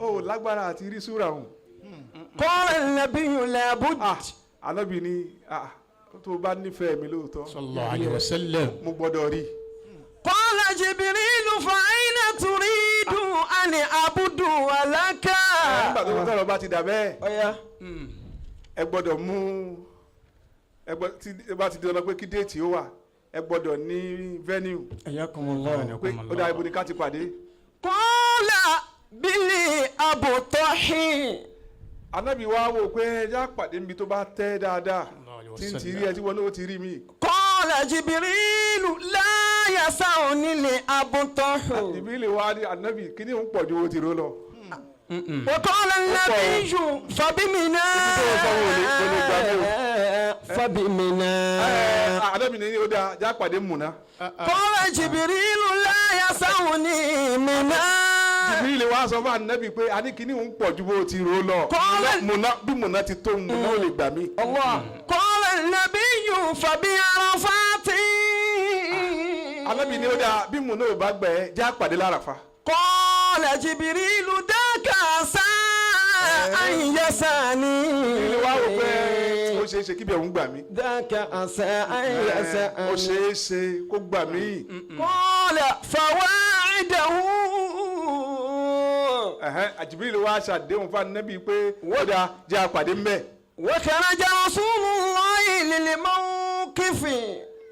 A: ó lágbára àti rí súra hùn.
B: قال النبي لابد.
A: Ah, ànábì ni, ah, tó bá nífẹ̀ẹ́ mi lóòótọ́,
D: صلى الله عليه وسلم.
A: mo gbọ́dọ̀ rí.
B: قال جبريل فأين تريد أن أبدو لك؟
A: Nígbà tó tọrọ bá ti dà bẹ́ẹ̀,
B: Ọ̀yá.
A: ẹ gbọ́dọ̀ mú ẹ gbọ́dọ̀ tí ẹ bá ti di ọ̀nà pé kí date ó wà, ẹ gbọ́dọ̀ ní venue
B: حياكم الله.
A: pé ó dá ibo ni ká ti pàdé.
B: قال بالأبطح.
A: Ànábì wa wò pé ẹ já pàdé níbi tó bá tẹ́ dáadáa, tí n ti rí ẹ, tí wọn náà ó ti rí mi.
B: قال جبريل لا يسعني الأبطح.
A: Jibril wa ní, ànábì, kí ni òun pọ̀ ju owó ti ró lọ.
B: وقال النبي فبمنى، فبمنى.
A: Ẹ ànábì ní ó dáa, já pàdé Mùnà.
B: قال جبريل لا يسعني منى.
A: Jibril wa sọ fún ànábì pé a ní kí ni òun pọ̀ ju bó ti ró lọ. Mùnà, bí Mùnà ti tó, Mùnà ò lè gbà mí.
B: الله. قال النبي فبعرفات.
A: Ànábì ní ó dáa, bí Mùnà ò bá gbẹ ẹ, já pàdé l'Àràfà.
B: قال جبريل ذاك عسى أن يسعني.
A: Jibril wa wò pé ó ṣeé ṣe kíbi òun gbà mí.
B: ذاك عسى أن
A: Ó
B: يسعني.
A: ṣeé ṣe kó gbà mí.
B: قال فواعده.
A: Ẹ̀hẹ́n, Jibril wa ṣàdéhùn fún ànábì pé ó dáa, já pàdé mbẹ́.
B: وخرج رسول الله للموقف.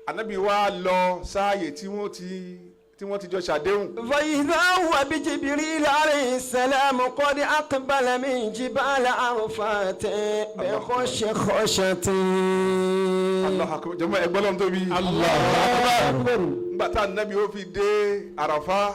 A: Ànábì wa lọ sáàyè tí wọ́n ti jọ ṣàdéhùn.
B: فإذا هو بجبريل عليه السلام قد أقبل من جبال عرفات بخشخشة.
A: Allah akbar! Jẹ́mọ́ ẹgbẹ́ lọ́n tóbi.
D: Allah.
A: Nígbà tá ànábì ó fi dé Àràfá,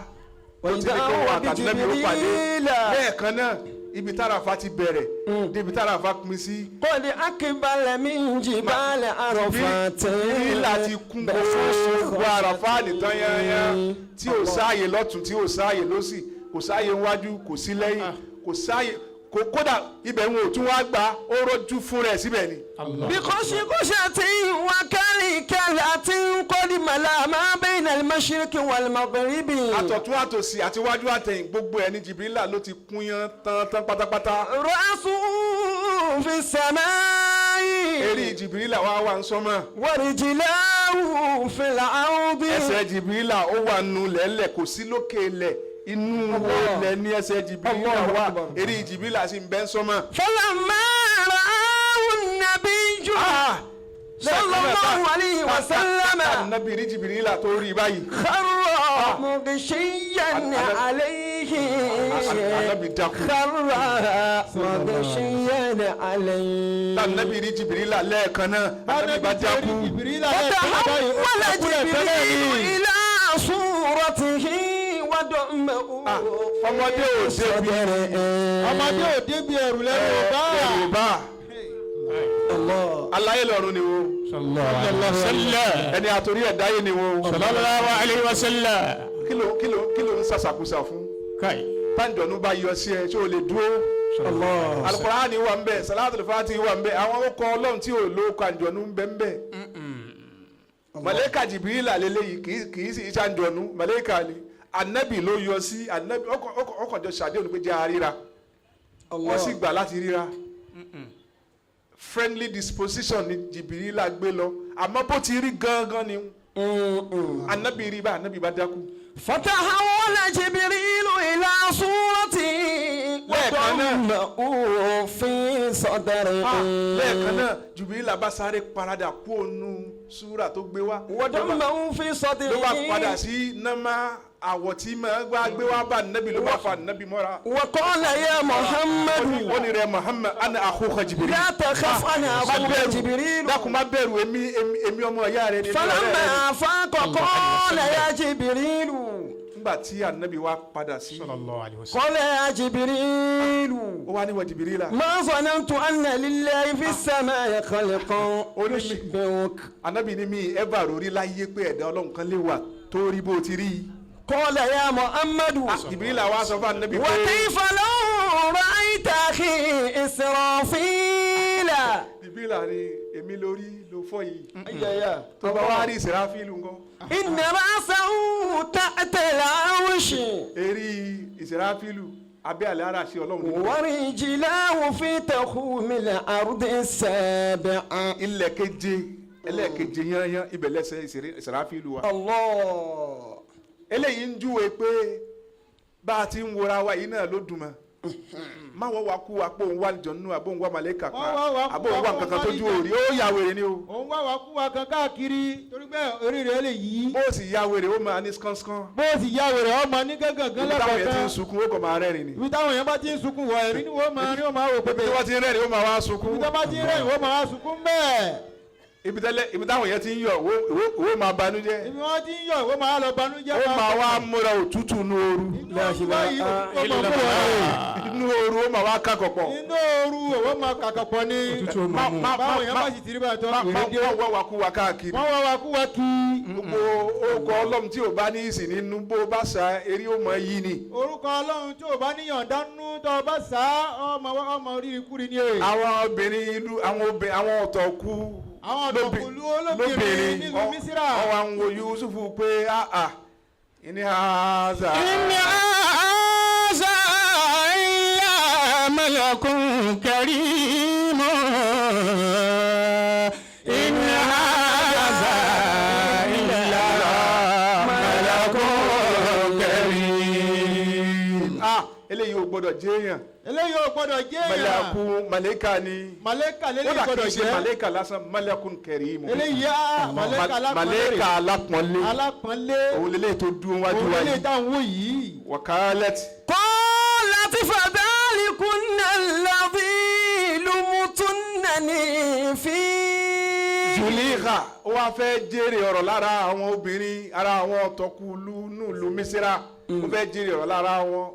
A: ó ti ní
B: وإذا
A: kó
B: هو
A: wà àtànábì ó pàdé
B: بجبريل
A: lẹ́ẹ̀kan náà, ibi tárafa ti bẹ̀rẹ̀ débi tárafa pín sí,
B: قد أقبل من جبال عرفات
A: ní láti kún gbogbo Àràfá nìtàn yányán, tí ò sáàyè lọ́tún, tí ò sáàyè lọ́sì, kò sáàyè níwájú, kò sí lẹ́yìn, kò sáàyè kò. Kódà ibẹ̀ wọn ò tún wá gbà, ó rọ́jú fún rẹ̀ síbẹ̀ ni.
D: Allah.
B: بخشخشة وكلكلة قد ملا ما بين المشرق والمغرب.
A: Àtọ̀tún àtòsì àti wájú àtẹ̀yìn, gbogbo ẹ̀ ní Jìbìrìlà ló ti kún yán tán tán pátápátá.
B: رأسه في السماء.
A: Eré Jìbìrìlà wá wà ń sánmọ̀.
B: ورجلاه رجلاه في الأرض.
A: Ẹsẹ̀ Jìbìrìlà ó wà nù lẹ́lẹ̀, kò sí lókè ilẹ̀, inú ilẹ̀ ní ẹsẹ̀ Jìbìrìlà
B: Allahu
A: wà.
B: Akbar.
A: Eré Jìbìrìlà sì ń bẹ́ ń sọ́mọ́.
B: فلما رآه النبي صلى الله عليه وسلم
A: Ànábì rí Jìbìrìlà tó rí báyìí,
B: خر مغشيا عليه.
A: Ànábì dákú.
B: خر مغشيا عليه.
A: Ànábì rí Jìbìrìlà lẹ́ẹ̀kan náà, Ànábì bá dákú.
C: Jìbìrìlà lẹ́ẹ̀kan náà báyìí, ó
B: فتحول
C: dákú lẹ́ẹ̀kan náà
B: جبريل
C: ni.
B: إلى صورته ودمه
A: Ọmọdé ò débi
C: Ọmọdé ò débi ẹrù lẹ́rù ọba.
A: Yorùbá aláyé lọ́run ni wo.
D: Sallallahu alayhi wa sallam.
A: Ẹni àtòrí ẹ̀dáyé ni wo.
D: Sallallahu alayhi wa sallam.
A: Kí ló ń sàṣàkúsà fún?
D: Kai.
A: Táǹjọ̀nú bá yọ sí ẹ, ṣé o lè dúró? Alukurani wà ń bẹ, Salatul Fati wà ń bẹ, àwọn ọkọ Ọlọ́run tí ò lóko àǹjọ̀nú ń bẹ ń bẹ. Màlẹ́kà Jìbìrìlà lélẹ́yìí, kì í sì í ṣàǹjọ̀nú, màlẹ́kà ni. Anabi ló yọ sí anabi, ọkọ̀ jọ ṣàdéhùn pé jẹ́ àríra, wọ́n sì gbà láti ríra. Friendly disposition ni Jìbìrìlà gbé lọ, àmọ́ bó ti rí gangan ni anabi rí bá, anabi bá dákú.
B: فتحول جبريل إلى صورته
A: Lẹ́ẹ̀kan náà.
B: وضمه في صدره.
A: Lẹ́ẹ̀kan náà, Jìbìrìlà bá sáré parada kú ònu súrà tó gbé wá,
B: وضمه في صدره.
A: ló bá padà sí nọ́mà àwọ̀ tí máa gbá gbé wá bá nàbì, ló bá fa nàbì mọ́ra.
B: وقال يا محمد
A: Ó ní rẹ Muhammad, ana akhuka Jibril.
B: لا تخف، أنا
A: Má
B: أخوك
A: bẹ̀rù,
B: جبريل.
A: dákun má bẹ̀rù, èmi ọmọ ìyá rẹ ni, èmi ọ̀rẹ́ rẹ ni.
B: فلما أفاق قال يا جبريل.
A: Nígbà tí ànábì wa padà sí,
D: Sallallahu alayhi wa sallam.
B: قال يا جبريل
A: ó wá níwọ̀ Jìbìrìlà.
B: ما ظننت أن لله في السماء خلقا يشبهك.
A: Ànábì ní mi ẹ bá rórí láyé pé ẹ̀dá Ọlọ́run kan lè wà tó rí bó ti rí yìí.
B: قال يا محمد
A: Jìbìrìlà wa sọ fún ànábì pé
B: وكيف لو رأيت أخي إسرافيل؟
A: Jìbìrìlà ni èmi lórí ló fọ́ yìí, tó bá wá rí Ìsìráfílù ńkọ́?
B: إن رأسه تحت العرش.
A: Eré Ìsìráfílù abẹ́ àlẹ́ ara ṣe Ọlọ́run ní.
B: ورجلاه في تخوم الأرض السابع.
A: Ilẹ̀ keje, ẹlẹ́ẹ̀keje yányán, ibẹ̀ lẹ́sẹ̀ Ìsìráfílù wa.
B: الله.
A: Eléyìí ń júwe pé bá a ti ń wora wa yìí náà ló dùn mọ́. Má wọ́n wá kú wa pé òun wá jọ̀nù, àbó òun wá màlẹ́kà
C: Wọ́n wá wá
A: kan,
C: kú
A: àbó
C: wa
A: òun wá
C: pé
A: nǹkan kan
C: òun wá
A: tójú
C: níjà.
A: òrì, ó yà wèrè ni o.
C: Òun wá wá kú wa kan káàkiri torí pé orí rẹ̀ lè yí.
A: Bó o sì ya wèrè, ó máa ní skánsán.
C: Bó o sì ya wèrè, ọmọ ní gángan
A: Ibi táwọn yẹn ti ń
C: lẹ́kọ̀ọ̀kan.
A: sunkún, ó kàn máa rẹ́rìn ni.
C: Ibi táwọn èèyàn bá ti ń sunkún wọ ẹ̀rí ni wọ́n máa rí, wọ́n máa wò pépè.
A: Bí wọ́n ti ń rẹ́rìn, ó máa wá sunkún.
C: Ibi tó bá ti ń rẹ́rìn, wọ́n máa wá sunkún bẹ́ẹ̀.
A: Ibi táwọn yẹn ti ń yọ̀, ìwọ máa banújẹ́.
C: Ibi wọ́n ti ń yọ̀, wọ́n máa lọ banújẹ́.
A: Ó máa wá múra òtútù nu ooru.
C: Inú ooru báyìí, òtútù ó máa mú ọ.
A: Inú ooru, ó máa wá kákọ̀pọ̀.
C: Inú ooru, òwò máa kàkàpọ̀ ni.
D: Òtútù ó máa mú.
C: Báwọn èèyàn bá sì ti rí báyìí tó
A: má
C: wèrè dé.
A: má wá wá kú wa káàkiri.
C: Wọ́n wá wa kú wa kí.
A: Gbogbo orúkọ Ọlọ́run tí ò bá ní ìsìn nínú, bó bá sa eré, ó mọ yí ni.
C: Orúkọ Ọlọ́run tí ò bá níyànjú nú, tó o bá sá ọmọ ọmọ rírì kúri ni èyí.
A: Àwọn obìnrin ìlú, àwọn obìnrin, àwọn ọ̀tọ̀kú
C: Àwọn ọ̀tọ̀kùlú olóbìnrin nílùú Mísírà.
A: Wọ́n wá ń wo Yusufu pé àà ìní àzà.
D: إن هذا إلا ملك كريم، إن هذا إلا ملك كريم.
A: Ah, eléyìí ò gbọdọ̀ jẹ́ èèyàn.
C: Eléyìí ò gbọ́dọ̀ jẹ́ èèyàn.
A: Mẹlẹ́kù, màlẹ́kà ni.
C: Màlẹ́kà lélẹ́yìí
A: Kódà kì
C: gbọ́dọ̀
A: í ṣe
C: jẹ́.
A: màlẹ́kà lásán, malakun kẹrìmù.
C: Eléyìí á màlẹ́kà alápọ̀nlé.
A: Màlẹ́kà alápọ̀nlé.
C: Alápọ̀nlé.
A: Òun lélẹ́yìí tó dúró wájú
C: Òun
A: wa
C: lélẹ́yìí
A: yìí.
C: táwọn wò yìí.
A: Wàkálẹ́tì.
B: قالت فذلكن الذي لمتنني فيه.
A: Juliha ó wá fẹ́ jèrè ọ̀rọ̀ lára àwọn obìnrin ara àwọn ọ̀tọ̀kùlú nílùú Mísírà, ó fẹ́ jèrè ọ̀rọ̀ lára wọn.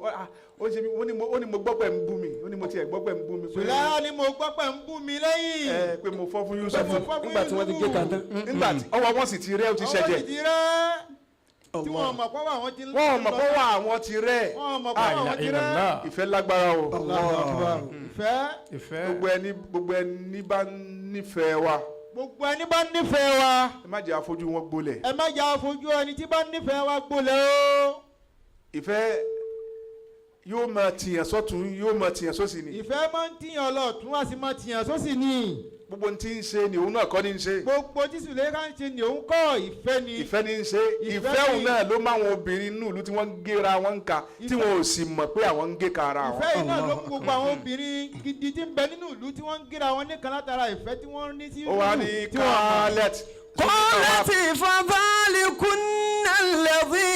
A: Ó ṣe mí, ó ní mo gbọ́ pẹ̀ ń bú mi, ó ní mo tiẹ̀ gbọ́ pẹ̀ ń bú mi pé
C: Sùláyà ni mo gbọ́ pé ń bú mi lẹ́yìn.
A: Ẹ pé mo fọ́ fún Yusuf.
C: Pé mo fọ́ fún
B: Nígbà tí wọ́n ti gé
C: Yúsúfù.
B: kan tán.
A: Nígbà tí ọwọ́ wọn sì ti rẹ́, ó ti
C: Ọwọ́
A: ṣẹ̀jẹ̀.
C: sì ti rẹ́. Tí wọ́n mọ̀ pọ́wọ́ àwọn ti
A: Wọ́n mọ̀ pé wọ́n àwọn ti rẹ́.
C: Wọ́n mọ̀ pọ́wọ́ àwọn ti rẹ́.
A: Ìfẹ́ lágbára o.
C: Allahu Akbar. Ìfẹ́.
D: Ìfẹ́.
A: Gbogbo ẹni bá nífẹ̀ẹ́ wa,
C: Gbogbo ẹni bá nífẹ̀ẹ́ wa,
A: ẹ má jẹ́ àfojú wọn gbolẹ̀.
C: ẹ má jà fojú ẹni tí bá nífẹ̀ẹ́ wa gbolẹ̀ o.
A: Ìfẹ́. Yóò máa tìyàn sọ́tún, yóò máa tìyàn sósì ni.
C: Ìfẹ́ máa ń tìyàn lọ́tún, á sì máa tìyàn sósì ni.
A: Gbogbo ohun tí ń ṣe ni òun náà kọ́ ní ń ṣe.
C: Gbogbo tí Sùlẹ́ká ń ṣe ni òun kọ́, ìfẹ́ ni.
A: Ìfẹ́ ní ń ṣe.
C: Ìfẹ́
A: Ìfẹ́ òun
C: ni.
A: náà ló máa wọn obìnrin inú ìlú tí wọ́n ń géra wọn ń ka, tí wọn ò sì mọ̀ pé àwọn ń gé ka ara wọn.
C: Ìfẹ́ yìí náà ló mú gbogbo àwọn obìnrin gidi tí ń bẹ nínú ìlú tí wọ́n ń gíra wọn nìkan látara ìfẹ́ tí wọ́n ní sí
A: Ó wá ní
C: tí wọ́n mọ̀.
A: kálẹ̀t.
B: قالت فذلكن الذي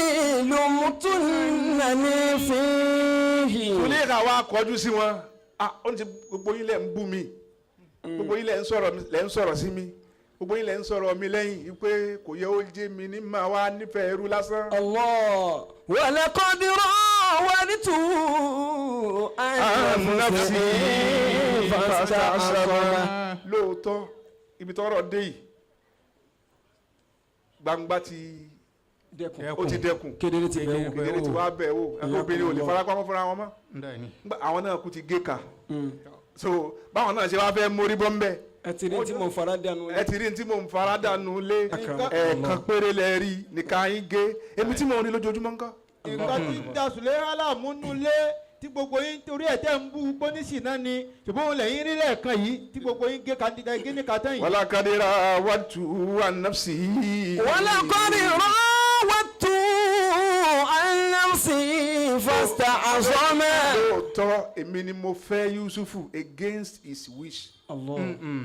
B: لمتنني فيه.
A: Sùlẹ́kà wa kọjú sí wọn. Ah, ó ní ti gbogbo yín lẹ̀ ń bú mi, gbogbo yín lẹ̀ ń sọ̀rọ̀ lẹ̀ ń sọ̀rọ̀ sí mi, gbogbo yín lẹ̀ ń sọ̀rọ̀ mi lẹ́yìn pé kò yẹ ó jẹ́ mi ní máa wá nífẹ̀ẹ́ ẹrú lásán.
B: الله ولقد راودته عن نفسه فاستعصم.
A: Lóòótọ́, ibi tọ́rọ̀ dé yìí, gbangba ti ó ti dẹkùn.
B: Kedere ti bẹ̀ wò.
A: Kedere ti wá bẹ̀ wò. Ẹ̀kọ́ obìnrin ò lè farapamọ́ fúnra wọn mọ́.
D: Bẹ́ẹ̀ni.
A: Nígbà àwọn náà kú ti gé ka, so báwọn náà ṣe wá fẹ́ mórí bọ́ ń bẹ̀.
B: Ẹ ti rí tí mo fara dànù.
A: Ẹ ti rí ní tí mò ń fara dànù lé.
B: Akram.
A: Ẹ̀ẹ̀kan péré lẹ rí nìkan yín gé, èmi tí mò ń rí lójoojúmọ́ ńkọ́?
C: Nǹkan tí ń da Sùlẹ́ká láàmú nulẹ̀ tí gbogbo yín torí ẹ̀ tẹ́ ń bú pọ́nísì náà ni, ṣùgbọ́n òun lẹ́yìn rí lẹ́ẹ̀kan yìí tí gbogbo yín gé kandida gé ní kàtẹ́ yìí.
A: Wàlá kadira wàtú ànàfsì.
B: ولقد راودته عن نفسه فاستعصم.
A: Lóòótọ́, èmi ni mo fẹ́ Yusufu against his wish.
B: الله.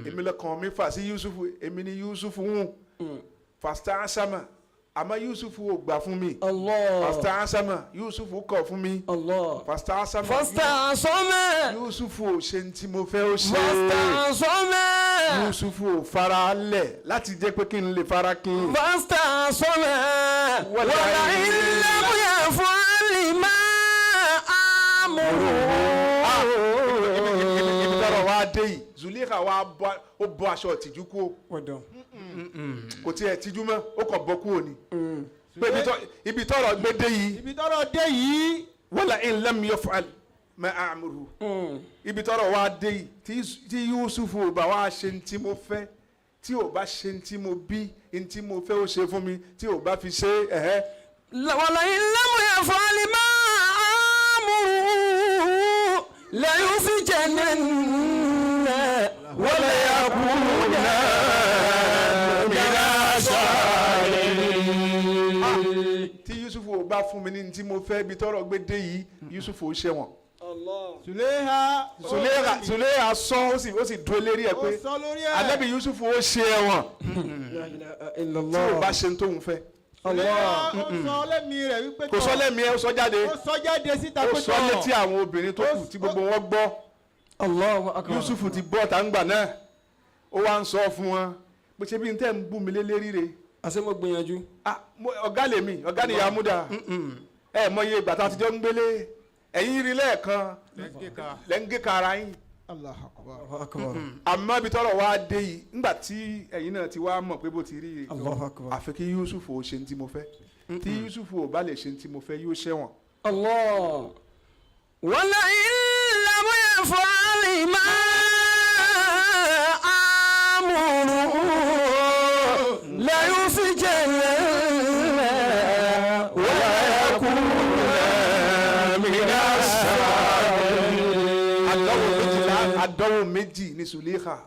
A: Èmi lọ́kàn mi fà sí Yusufu, èmi ni Yusufu ń fasta'sama, àmọ́ Yusufu ò gbà fún mi.
B: الله.
A: Fasta'sama, Yusufu kọ̀ fún mi.
B: الله.
A: Fasta'sama,
B: فاستعصم.
A: Yusufu ò ṣe ní tí mo fẹ́ ó ṣe.
B: فاستعصم.
A: Yusufu ò fara lẹ̀ láti jẹ́ pé kí n lè fara kí n.
B: فاستعصم ولئن لم يفعل ما آمره.
A: Ibi tọ́rọ̀ wá dé yìí, Zuleika wá bọ́, ó bọ́ aṣọ ìtìjú kúrò. Kò tiẹ̀ tìjú mọ́, ó kàn bọ́ kúrò ni pé ibi tọ́rọ̀ gbé dé yìí.
C: Ibi tọ́rọ̀ dé yìí.
A: ولئن لم يفعل ما آمره. Ibi tọ́rọ̀ wá dé yìí, tí Yusufu ò bá wá ṣe ní tí mo fẹ́, tí ò bá ṣe ní tí mo bí ní tí mo fẹ́ ó ṣe fún mi, tí ò bá fi ṣe ẹ̀hẹ́.
B: ولئن لم يفعل ما آمره ليسجنن وليكون من الصاغرين.
A: Tí Yusufu ò bá fún mi ní tí mo fẹ́, ibi tọ́rọ̀ gbé dé yìí, Yusufu ò ṣẹ̀wọ̀n.
C: Sùlẹ́ká.
A: Zuleika sọ, ó sì dúró lérí ẹ̀
C: Ó
A: pé
C: sọ lórí ẹ̀.
A: Ànábì Yusufu ó ṣe ẹ̀wọ̀n
B: لا إله إلا
A: tí ò bá
B: الله.
A: ṣe ní tóun fẹ́.
C: Sùlẹ́ká ó sọ lẹ́mìí rẹ̀ wípé
A: Kò sọ lẹ́mìí ẹ̀, ó sọ jáde.
C: Ó sọ jáde síta
A: Ó
C: pé
A: sọ létí àwọn obìnrin tó kù tí gbogbo wọn gbọ́.
B: الله أكبر.
A: Yusufu ti bọ́ tàǹgbà náà, ó wá ń sọ fún wọn pé ṣé bí n tẹ́ ń bú mi lé lérí re?
B: Àṣé mo gbìyànjú.
A: Ah, ọ̀gá lèmi, ọ̀gá ni Yamuda. Ẹ mọ iye ìgbà tá a ti jọ ń gbélé, ẹ̀yin rí lẹ́ẹ̀kan lẹ́ ń gé ka ara yín.
C: Allah akbar.
B: الله أكبر.
A: Àmọ́ ibi tọ́rọ̀ wá dé yìí, nígbà tí ẹ̀yin náà ti wá mọ̀ pé bó ti rí rè,
B: الله أكبر.
A: àfi kí Yusufu ò ṣe ní tí mo fẹ́. Tí Yusufu ò bá lè ṣe ní tí mo fẹ́, yóò ṣẹ̀wọ̀n.
B: الله ولئن لم يفعل ما آمره ليسجنن ويكون من الصاغرين.
A: Àdánwò méjìlá, àdánwò méjì ní Suleika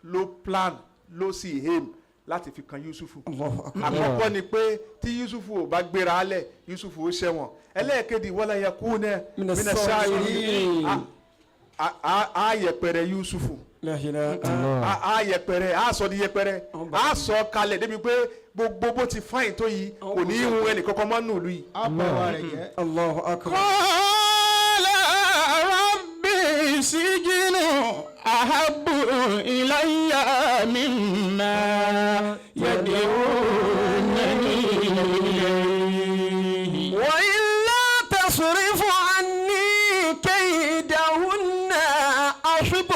A: ló plan, ló sì aim láti fi kan Yusufu.
B: الله أكبر.
A: Àkọ́kọ́ ni pé tí Yusufu ò bá gbéra lẹ̀, Yusufu ó ṣẹ̀wọ̀n. Ẹlẹ́ẹ̀kejì, وليكون
B: من الصاغرين.
A: Á yẹpẹrẹ Yusufu.
B: لا إله.
A: Á yẹpẹrẹ, á sọ di yẹpẹrẹ, á sọ kalẹ̀ débi pé gbogbo bó ti fáyìn tó yìí, kò ní í hun ẹnì kankan mọ́ nù lù yìí.
C: Á bọ̀ wá rẹ̀ jẹ́.
B: الله أكبر.
D: قال رب السجن أحب إلي مما يدعونني إليه.
B: وإلا تصرف عني كيدهن أصب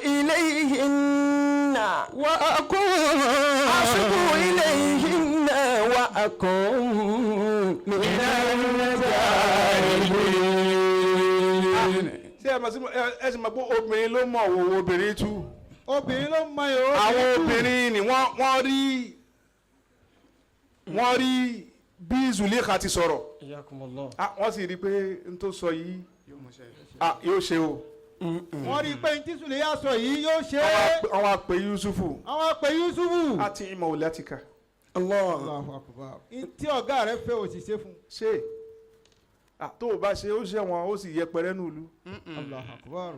B: إليهن
D: وأكون
B: أصب إليهن وأكون من الجاهلين.
A: Ṣé ẹ mọ̀ sí ẹ sì mọ̀ pé obìnrin ló mọ̀ òwò obìnrin tú?
C: Obìnrin ló mọ èrò.
A: Àwọn obìnrin ni wọ́n rí Bí Zulikha ti sọ̀rọ̀,
B: Iyakumullah.
A: ah, wọ́n sì rí i pé n tó sọ yìí, ah, yóò ṣe o.
C: Wọ́n rí i pé ntí Sùlẹ́yà sọ yìí yóò ṣe é.
A: Wọ́n wá pe Yusufu.
C: Àwọn pè Yusufu.
A: Àti ìmọ̀ òlẹ́tìkà.
B: Allah.
C: Allahu Akbar. Ntí ọ̀gá rẹ̀ fẹ́ òṣìṣẹ́ fún.
A: Ṣe, ah, tó o bá ṣe, ó ṣẹ̀wọ̀n, ó sì yẹpẹrẹ nùlú.
C: Allahu Akbar.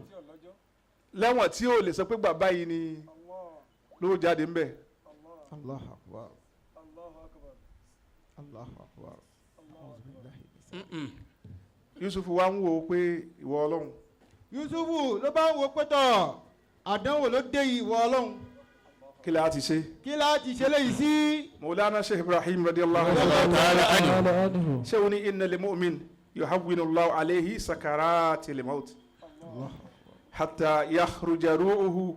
A: Lẹ́wọ̀n tí ó lè sọ pé bàbá yìí ni ló jáde ńbẹ̀.
C: Allahu Akbar. Allahu Akbar. A'udhu billahi minash
A: Yusufu wa ń wo pé ìwọ Ọlọ́run.
C: Yusufu ló bá ń wo pẹ́tọ̀, àdánwò ló dé yìí, ìwọ Ọlọ́run.
A: Kí la ti ṣe?
C: Kí láti ṣe léyìí sí?
A: Mawlana Sheikh Ibrahim radiyallahu anhu, ṣé o ní inna lil mu'min yuhawwinu Allahu alayhi sakaratil maut hatta yakhruja ru'uhu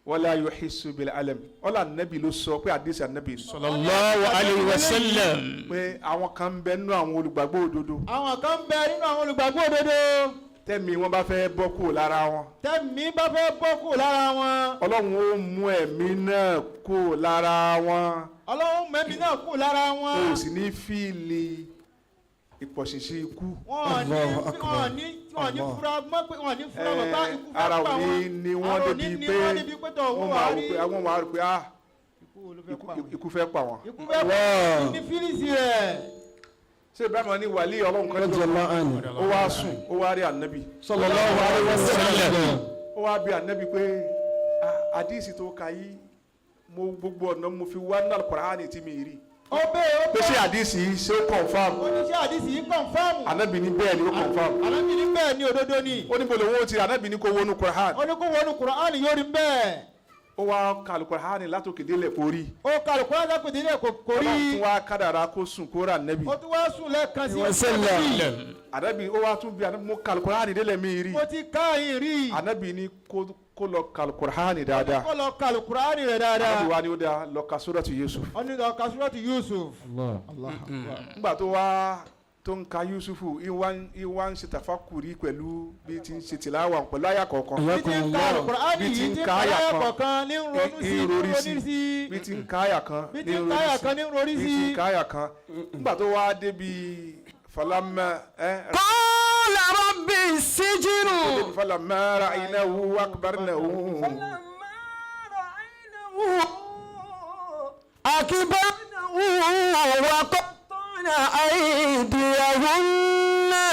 A: wala yuhissu bil alam. Ọlá anabi ló sọ pé àdìsí anabi sọ
D: Sallallahu alayhi wa sallam.
A: Pé àwọn kan ń bẹ nínú àwọn olùgbàgbọ́ òdodo,
C: Àwọn kan ń bẹ nínú àwọn olùgbàgbọ́ òdodo,
A: tẹ́mi wọn bá fẹ́ bọ́ kúrò lára wọn,
C: tẹ́mi bá fẹ́ bọ́ kúrò lára wọn,
A: Ọlọ́run ó mú ẹ̀mí náà kúrò lára wọn.
C: Ọlọ́run mẹ́mí náà kúrò lára wọn.
A: O sì ní feel ìpọ̀ṣìṣì ikú.
C: Wọn ò ní
B: Allahu Akbar.
C: wọn ò ní fura mọ́ pé wọn ò ní fura mọ́ bá ikú fẹ́
A: Ara
C: pa
A: ò ní
C: wọn.
A: ní wọ́n
C: Ara ò ní
A: débi
C: ní
A: pé
C: wọ́n débi pé tọ̀
A: wọ́n
C: wọ́n
A: máa
C: wà
A: wò
C: rí
A: pé àwọn máa rò pé, ah,
C: ikú wo ló fẹ́ pa wọn.
A: Ikú fẹ́ pa wọ́n.
C: Ikú fẹ́ pa wọn ní feelings rẹ̀.
A: Ṣé Ibrahim ní wàlí Ọlọ́run kan tó
B: Radiyallahu anhu.
A: ó wá sùn, ó wá rí ànábì.
B: Sallallahu alayhi wa sallam.
A: Ó wá bí ànábì pé, ah, àdìsí tó ka yìí, mo gbogbo ọ̀nà mo fi wá nínú Al-Qur'ani tí mi rí
C: Ó bẹ́ẹ̀ ó
A: pé ṣé
C: bẹ́ẹ̀
A: àdìsí yìí, ṣé ó confirm?
C: Oníṣẹ́ àdìsí yìí confirm.
A: Ànábì ní bẹ́ẹ̀ ni, ó confirm.
C: Ànábì ní bẹ́ẹ̀ ni, òdodo ni.
A: Ó ní bolo owó ti, ànábì ní kó wọnú Qur'an.
C: Ó ní kó wọnú Kùránì, yóò rí bẹ́ẹ̀.
A: Ó wá ka Al-Qur'ani látòkè délẹ̀, kó rí.
C: Ó ka Al-Qur'ani látòkè délẹ̀, kò rí.
A: Ọlọ́run tún wá kádàrá kó sùn kó rà ànábì.
C: Ó tún wá sùn lẹ́ẹ̀kan sí.
B: Wa sallam.
A: Ànábì ó wá tún bí ànábì, mo ka Al-Qur'ani délẹ̀, mi rí.
C: Mo ti ká yín rí.
A: Ànábì ní kó lọ ka Al-Qur'ani dáadáa.
C: Kó lọ ka Al-Qur'ani rẹ̀ dáadáa.
A: Ànábì wá ní ó dáa, lọ ka Suratu Yusuf.
C: Ó ní lọ ka Suratu Yusuf. Allahu Akbar.
A: Nígbà tó wá tó ń ka Yusufu, ìwà ń ṣe tàfàkùrí pẹ̀lú bí ti ń ṣe tìláwà pẹ̀lú àyà kọ̀ọ̀kan.
C: Bí ti ń ka Al-Qur'ani
A: Bí ti
C: yìí
A: ń
C: ti ń
A: ka
C: ka
A: àyà
C: àyà
A: kan,
C: kọ̀ọ̀kan ní ń ronú sí, ní
A: ń
C: ń
A: rorí
C: ronú
A: sí.
C: sí.
A: Bí ti ń ka àyà kan,
C: Bí
A: ní
C: ti ń
A: ń
C: ka àyà
A: rorí sí.
C: kan ní ń rorí
A: Bí
C: sí.
A: ti ń ka àyà kan, nígbà tó wá débi falamma ẹ
B: Qala rabbi sijinu.
A: débi falamma ra'aynahu akbarnahu.
B: فلما رأينه أكبرنه وقطعن أيديهن.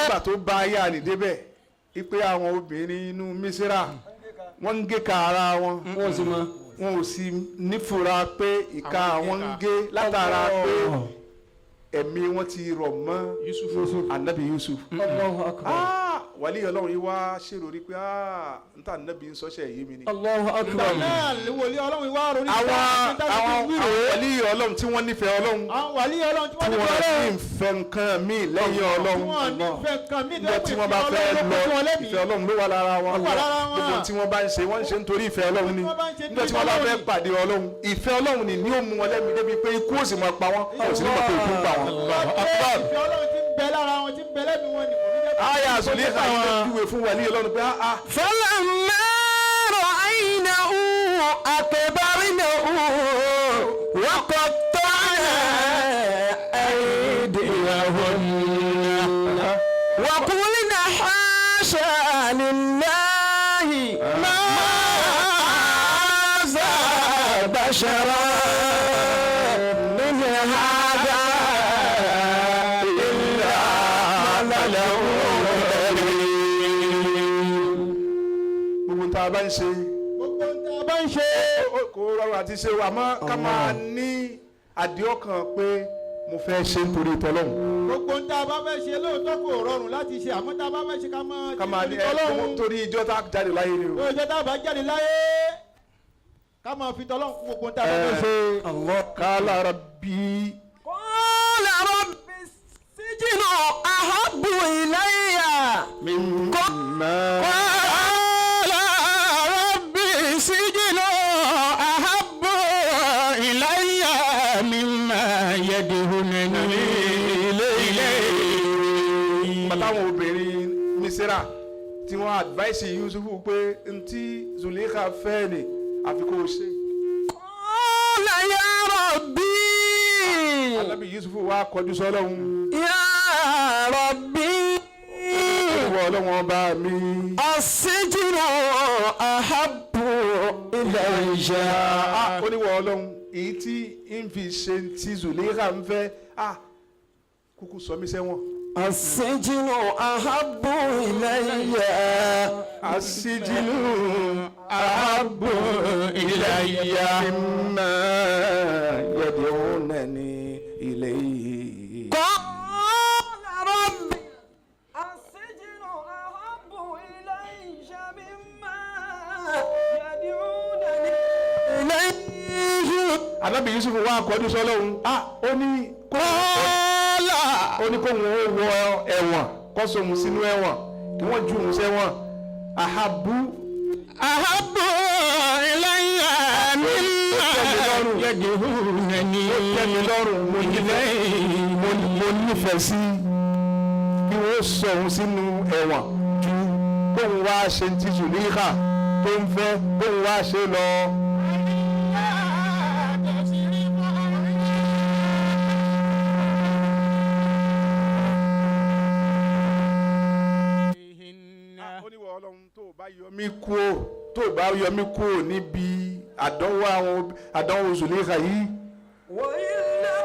A: Nígbà tó bá ayé àní débẹ̀ ipe àwọn obìnrin inú Mísírà, wọ́n ń gé ka ara wọn,
B: Wọ́n sì mọ.
A: wọn ò sì nífura pé ìka àwọn ń gé látara pé ẹ̀mí wọn ti rọ̀ mọ́ anabi Yusuf.
B: Allahu akbar.
A: Ah, wàlíì Ọlọ́run yìí wá ṣèrò rí pé, ah, n ta anabi ń sọ́ṣẹ̀ yìí mi ni.
B: Allahu akbar.
C: Náà wòlíì Ọlọ́run ìwà ronú.
A: Àwọn wàlíì Ọlọ́run tí wọ́n nífẹ̀ẹ́ Ọlọ́run,
C: Àwọn wàlíì Ọlọ́run tí
A: tí
C: wọ́n
A: wọ́n
C: nífẹ̀ẹ́
A: sì
C: Ọlọ́run,
A: ń fẹ́ nǹkan míì lẹ́yìn Ọlọ́run,
C: tí wọ́n nífẹ̀ẹ́ nǹkan míì,
A: níjọ́ tí wọ́n bá fẹ́ lọ, ìfẹ́ Ọlọ́run ló wà lára wọn.
C: Wà lára wọn.
A: Gbogbo tí wọ́n bá ń ṣe, wọ́n ń ṣe nítorí ìfẹ́ Ọlọ́run ni.
C: Tí wọ́n bá ń ṣe
A: Níjọ́ tí wọ́n bá fẹ́ pàdé Ọlọ́run, ìfẹ́ Ọlọ́run ni ní ó mú wọn lẹ́mìí débi pé ikú ò sì máa pa wọ́n, kò sì ní mọ̀ pé ikú ń pa wọ́n.
C: Ìfẹ́ Ọlọ́run tí ń bẹ lára wọn, tí ń bẹ lẹ́nu wọn ni kò ní jẹ́ kó-
A: Aya Zulikha yìí ló júwe fún wàlíì Ọlọ́run pé, ah,
B: فلما رأينه أكبرنه وقطعن أيديهن وقلن حاشا لله ما هذا بشرا إن هذا إلا ملك كريم.
A: Gbogbo tá a bá ń ṣe,
C: Gbogbo ohun tí a bá ń ṣe,
A: kò rọrùn àti ṣe o, àmọ́ ká máa ní àdéhọ́kàn pé mo fẹ́ ṣe nítorí tọ́lọ́hún.
C: Gbogbo ohun tí a bá fẹ́ ṣe, lóòótọ́ kò rọrùn láti ṣe, àmọ́ tá a bá fẹ́ ṣe, ká máa
A: Ká máa ní
C: ṣe
A: ẹ
C: tọ́lọ́hún.
A: torí ìjọ tá a jáde láyé ni o.
C: Lóòótọ́ tá a bá jáde láyé, ká máa fi tọ́lọ́hún kún gbogbo ohun tí a bá fẹ́ ṣe.
B: الله.
A: Qala rabbi.
B: قال رب السجن أحب إلي
A: Mimma.
D: قال رب السجن أحب إلي مما يدعونني إليه.
A: Bàtàwọn obìnrin Mísírà tí wọ́n advice Yusufu pé ntí Zulikha fẹ́ ni àfi kó o ṣe.
B: قال يا ربي.
A: Ànábì Yusuf wá kọjú sọ́lọ́hún.
B: يا ربي
A: Ìwọ Ọlọ́run ọba mi.
B: السجن أحب إلي.
A: Ah, ó ní wọ Ọlọ́run èyí tí ń fi ṣe ti Zùlẹ́kà ń fẹ́, ah, kúkú sọ mí sẹ́wọ̀n.
B: السجن أحب إلي.
A: السجن أحب إلي مما يدعونني إليه.
B: قال ربي السجن أحب إلي مما يدعونني إليه.
A: Ànábì Yusuf wá kọjú sọ́lọ́hún, ah, ó ní kó ó ní kóhun ó wọ ẹ̀wọ̀n, kó sóhun sínú ẹ̀wọ̀n, kí wọ́n ju òun sẹ́wọ̀n. أحب
D: أحب إلي مما يدعونني
A: Ó tẹ́ mi lọ́rùn, mo nífẹ̀ẹ́ sí kí wọ́n sọ òun sínú ẹ̀wọ̀n ju kóhun wá ṣe ti Zùlíkà tó ń fẹ́ kóhun wá ṣe lọ. Ó ní wọ Ọlọ́run, tó o bá yọ mí kúò, tó o bá yọ mí kúò níbi àdánwò àwọn àdánwò Zùlíkà yìí.
B: وإلا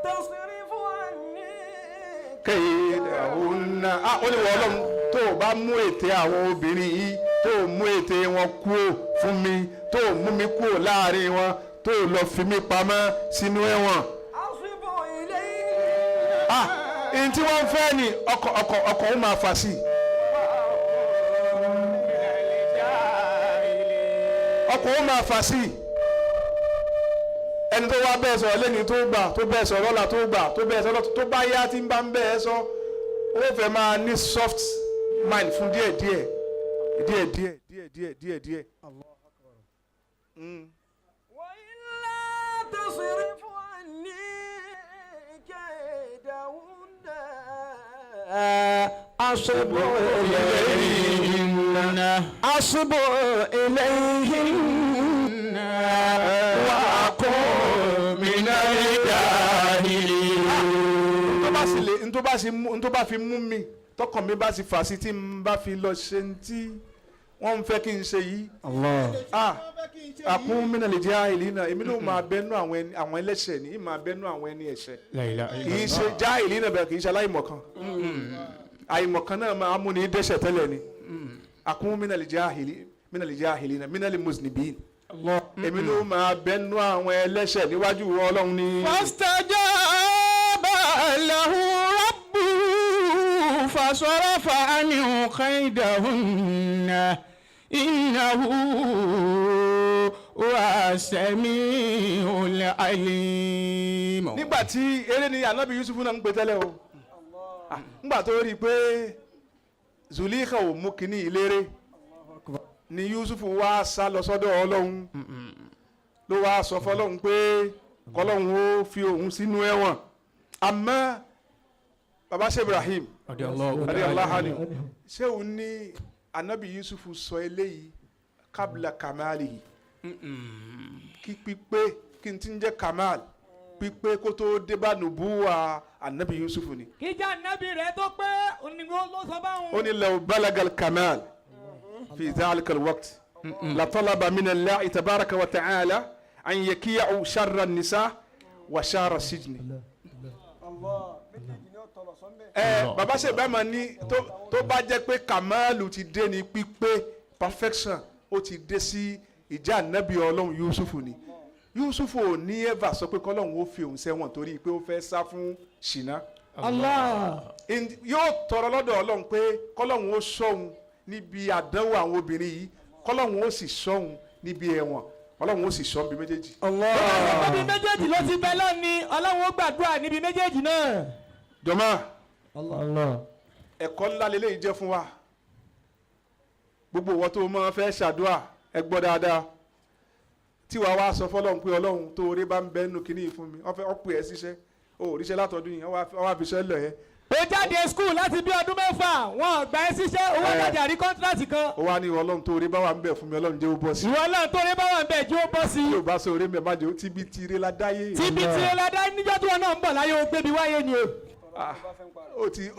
B: تصرف عني
A: كيدهن. Ah, ó ní wọ Ọlọ́run, tó o bá mú ète àwọn obìnrin yìí, tó o mú ète wọn kúò fún mi, tó o mú mi kúò láàrin wọn, tó o lọ fi mí pamọ́ sínú ẹ̀wọ̀n.
B: أصب إليه.
A: Ah, èyí tí wọ́n ń fẹ́ ni ọkọ̀ ó máa fà sí i. Ọkọ̀ ó máa fà sí i. Ẹni tó wá bẹ́ẹ̀ sọ̀rọ̀ lẹ́ni tó gbà, tó bẹ́ẹ̀ sọ̀rọ̀ lọ́la, tó gbà, tó bẹ́ẹ̀ sọ̀rọ̀, tó bá yá tí ń bá ń bẹ́ẹ̀ sọ, ó fẹ́ máa ní soft mind fún díẹ̀ díẹ̀ díẹ̀ díẹ̀ díẹ̀ díẹ̀ díẹ̀ díẹ̀.
B: وإلا تصرف عني كيدهن أصب إليهن، أصب إليهن وأكن من الجاهلين.
A: Tó bá sì lè n tó bá sì mú n tó bá fi mú mi, tọkàn mi bá sì fà sí, tí n bá fi lọ ṣe ń tí wọ́n ń fẹ́ kí n ṣe yìí, ah, أكن من الجاهلين, èmi ló máa bẹ́nu àwọn ẹni, àwọn ẹlẹ́ṣẹ̀ ní máa bẹ́nu àwọn ẹni ẹ̀ṣẹ̀. Kì í ṣe جاهلين bẹ́ẹ̀, kì í ṣe aláìmọ̀kan. Àìmọ̀kan náà máa mú ní dẹ́ṣẹ̀ tẹ́lẹ̀ ni. أكن من الجاهلين من المذنبين, èmi ló máa bẹ́nu àwọn ẹlẹ́ṣẹ̀ níwájú Ọlọ́run ni.
D: فاستجاب له ربه فصرف عنه كيدهن إنه هو السميع العليم.
A: Nígbà tí eré ni Anabi Yusuf náà ń pè tẹ́lẹ̀ o. Ah, nígbà tó rí i pé Zulikha ò mú kínní ìlérè ni Yusuf wá sá lọ sọ́dọ̀ Ọlọ́run, ló wá sọ fọlọ́run pé kọlọ́run ó fi òun sínú ẹ̀wọ̀n. Àmọ́ baba ṣe Ibrahim رضي الله عنه, ṣé òun ní Anabi Yusuf sọ eléyìí قبل كماله, kí pípé, kí n ti ń jẹ́ كمال, pípé kó tó dé bá نبوة Anabi Yusuf ni.
E: Kíjà nábì rẹ̀ tó pé onígbó ló sọ báwọn.
A: Ó ní لو بلغ الكمال في ذلك الوقت لطلب من الله تبارك وتعالى أن يكيه شر النساء وشر السجن. Ẹ bàbá ṣe bẹ́ẹ̀ máa ní tó bá jẹ́ pé كمال ti dé ní pípé, perfection ó ti dé sí ìjà nábì Ọlọ́run Yusuf ni, Yusuf ò ní ever sọ pé kọ́lọ́run ó fi òun sẹ́wọ̀n torí pé ó fẹ́ sá fún ṣìnà.
E: Allah.
A: Yóò tọrọ lọ́dọ̀ Ọlọ́run pé kọ́lọ́run ó ṣọ́hun níbi àdánwò àwọn obìnrin yìí, kọ́lọ́run ó sì ṣọ́hun níbi ẹ̀wọ̀n, Ọlọ́run ó sì ṣọ́ níbi méjèèjì.
E: Níbi méjèèjì ló ti bẹ lọ́ni, Ọlọ́run ó gbàdúrà níbi méjèèjì náà.
A: Jọ̀mọ́,
C: Allah.
A: ẹ̀kọ́ ńlá lélẹ́yìí jẹ́ fún wa. Gbogbo ìwọ tó máa fẹ́ ṣàdúà, ẹ gbọ́ dáadáa tí wàá wá sọ fọlọ́run pé Ọlọ́run, tó orí bá ń bẹ́ nù kíní yìí fún mi, wọ́n fẹ́ ọ́ pè ẹ́ síṣẹ́, o ò ríṣẹ́ látọdún yìí, wọ́n wá fi ṣẹ́ lọ̀ ẹ́.
E: Ó jáde school láti bí ọdún 6, wọn ò gbà ẹ́ síṣẹ́, owó jàjà rí contract kan.
A: Ó wá ní, ìwọ Ọlọ́run, tó orí bá wà ń bẹ̀ fún mi, Ọlọ́run jẹ́ ó bọ́ sí.
E: Ìwọ Ọlọ́run, tó rí bá wà ń bẹ̀, jí ó bọ́ sí.
A: Tí ò bá sọ orí ń bẹ̀, má jẹ́ ó tíbi tire la dáyé.
E: Tíbi tí ó ládá níjọ́ tí wọn náà ń bọ̀ láyé, ó gbébi wáyé ni o.
A: Ah, ó ti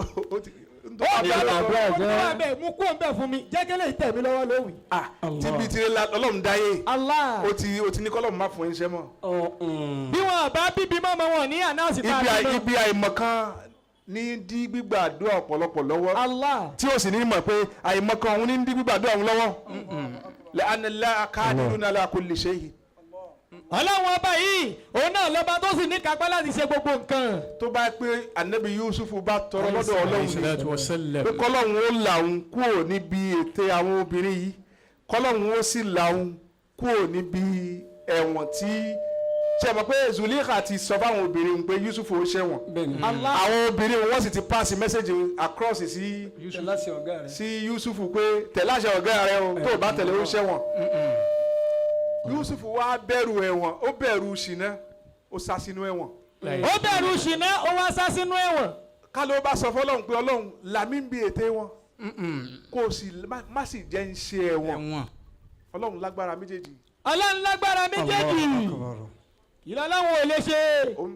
E: Ó ní Ọlọ́run tó wà ń bẹ̀, mú kó ń bẹ̀ fún mi, jẹ́ kí lè tẹ̀ mí lọ́wọ́ lówì.
A: Ah, tíbi tire la Ọlọ́run dáyé.
E: Allah.
A: Ó ti ní kọ́lọ́run má fún iṣẹ́ mọ́.
E: Bí wọn bá bíbí mọ́mọ́, wọn ní announce pa àdúgbò.
A: Ibi àìmọ̀kan ní dí gbígbàdúrà ọ̀pọ̀lọpọ̀ lọ́wọ́,
E: Allah.
A: tí ó sì ní mọ̀ pé àìmọ̀kan òun ní dí gbígbàdúrà òun lọ́wọ́. La'anna Allaha qadirun ala kulli shay.
E: Ọlọ́run ọba yìí, òun náà lọ́ba tó sì ní kápá láti ṣe gbogbo nǹkan.
A: Tó bá pé anabi Yusuf bá tọrọ lọ́dọ̀ Ọlọ́run ni
D: Salatu wassalam.
A: pé kọ́lọ́run ó là òun kúrò níbi ète àwọn obìnrin yìí, kọ́lọ́run ó sì là òun kúrò níbi ẹ̀wọ̀n tí ṣe mọ̀ pé Zulikha ti sọ fáwọn obìnrin òun pé Yusuf ó ṣẹ̀wọ̀n.
E: Allah.
A: Àwọn obìnrin wọn sì ti pass message across sí
B: Láti ọ̀gá rẹ̀.
A: sí Yusuf pé tẹ̀lé àṣẹ ọ̀gá rẹ o, tó o bá tẹ̀lé, ó ṣẹ̀wọ̀n. Yusuf wá bẹ̀rù ẹ̀wọ̀n, ó bẹ̀rù ṣìnà, ó sá sínú ẹ̀wọ̀n.
E: Ó bẹ̀rù ṣìnà, ó wá sá sínú ẹ̀wọ̀n.
A: Ká ló bá sọ fọlọ́run pé Ọlọ́run làmí ń bi ète wọn, kó o sì má sì jẹ́ ń ṣe ẹ̀wọ̀n.
D: Ẹ̀wọ̀n.
A: Ọlọ́run lágbára méjèèjì.
E: Ọlọ́run lágbára méjèèjì, ìlọlọ́run ò lè ṣe.
A: Ó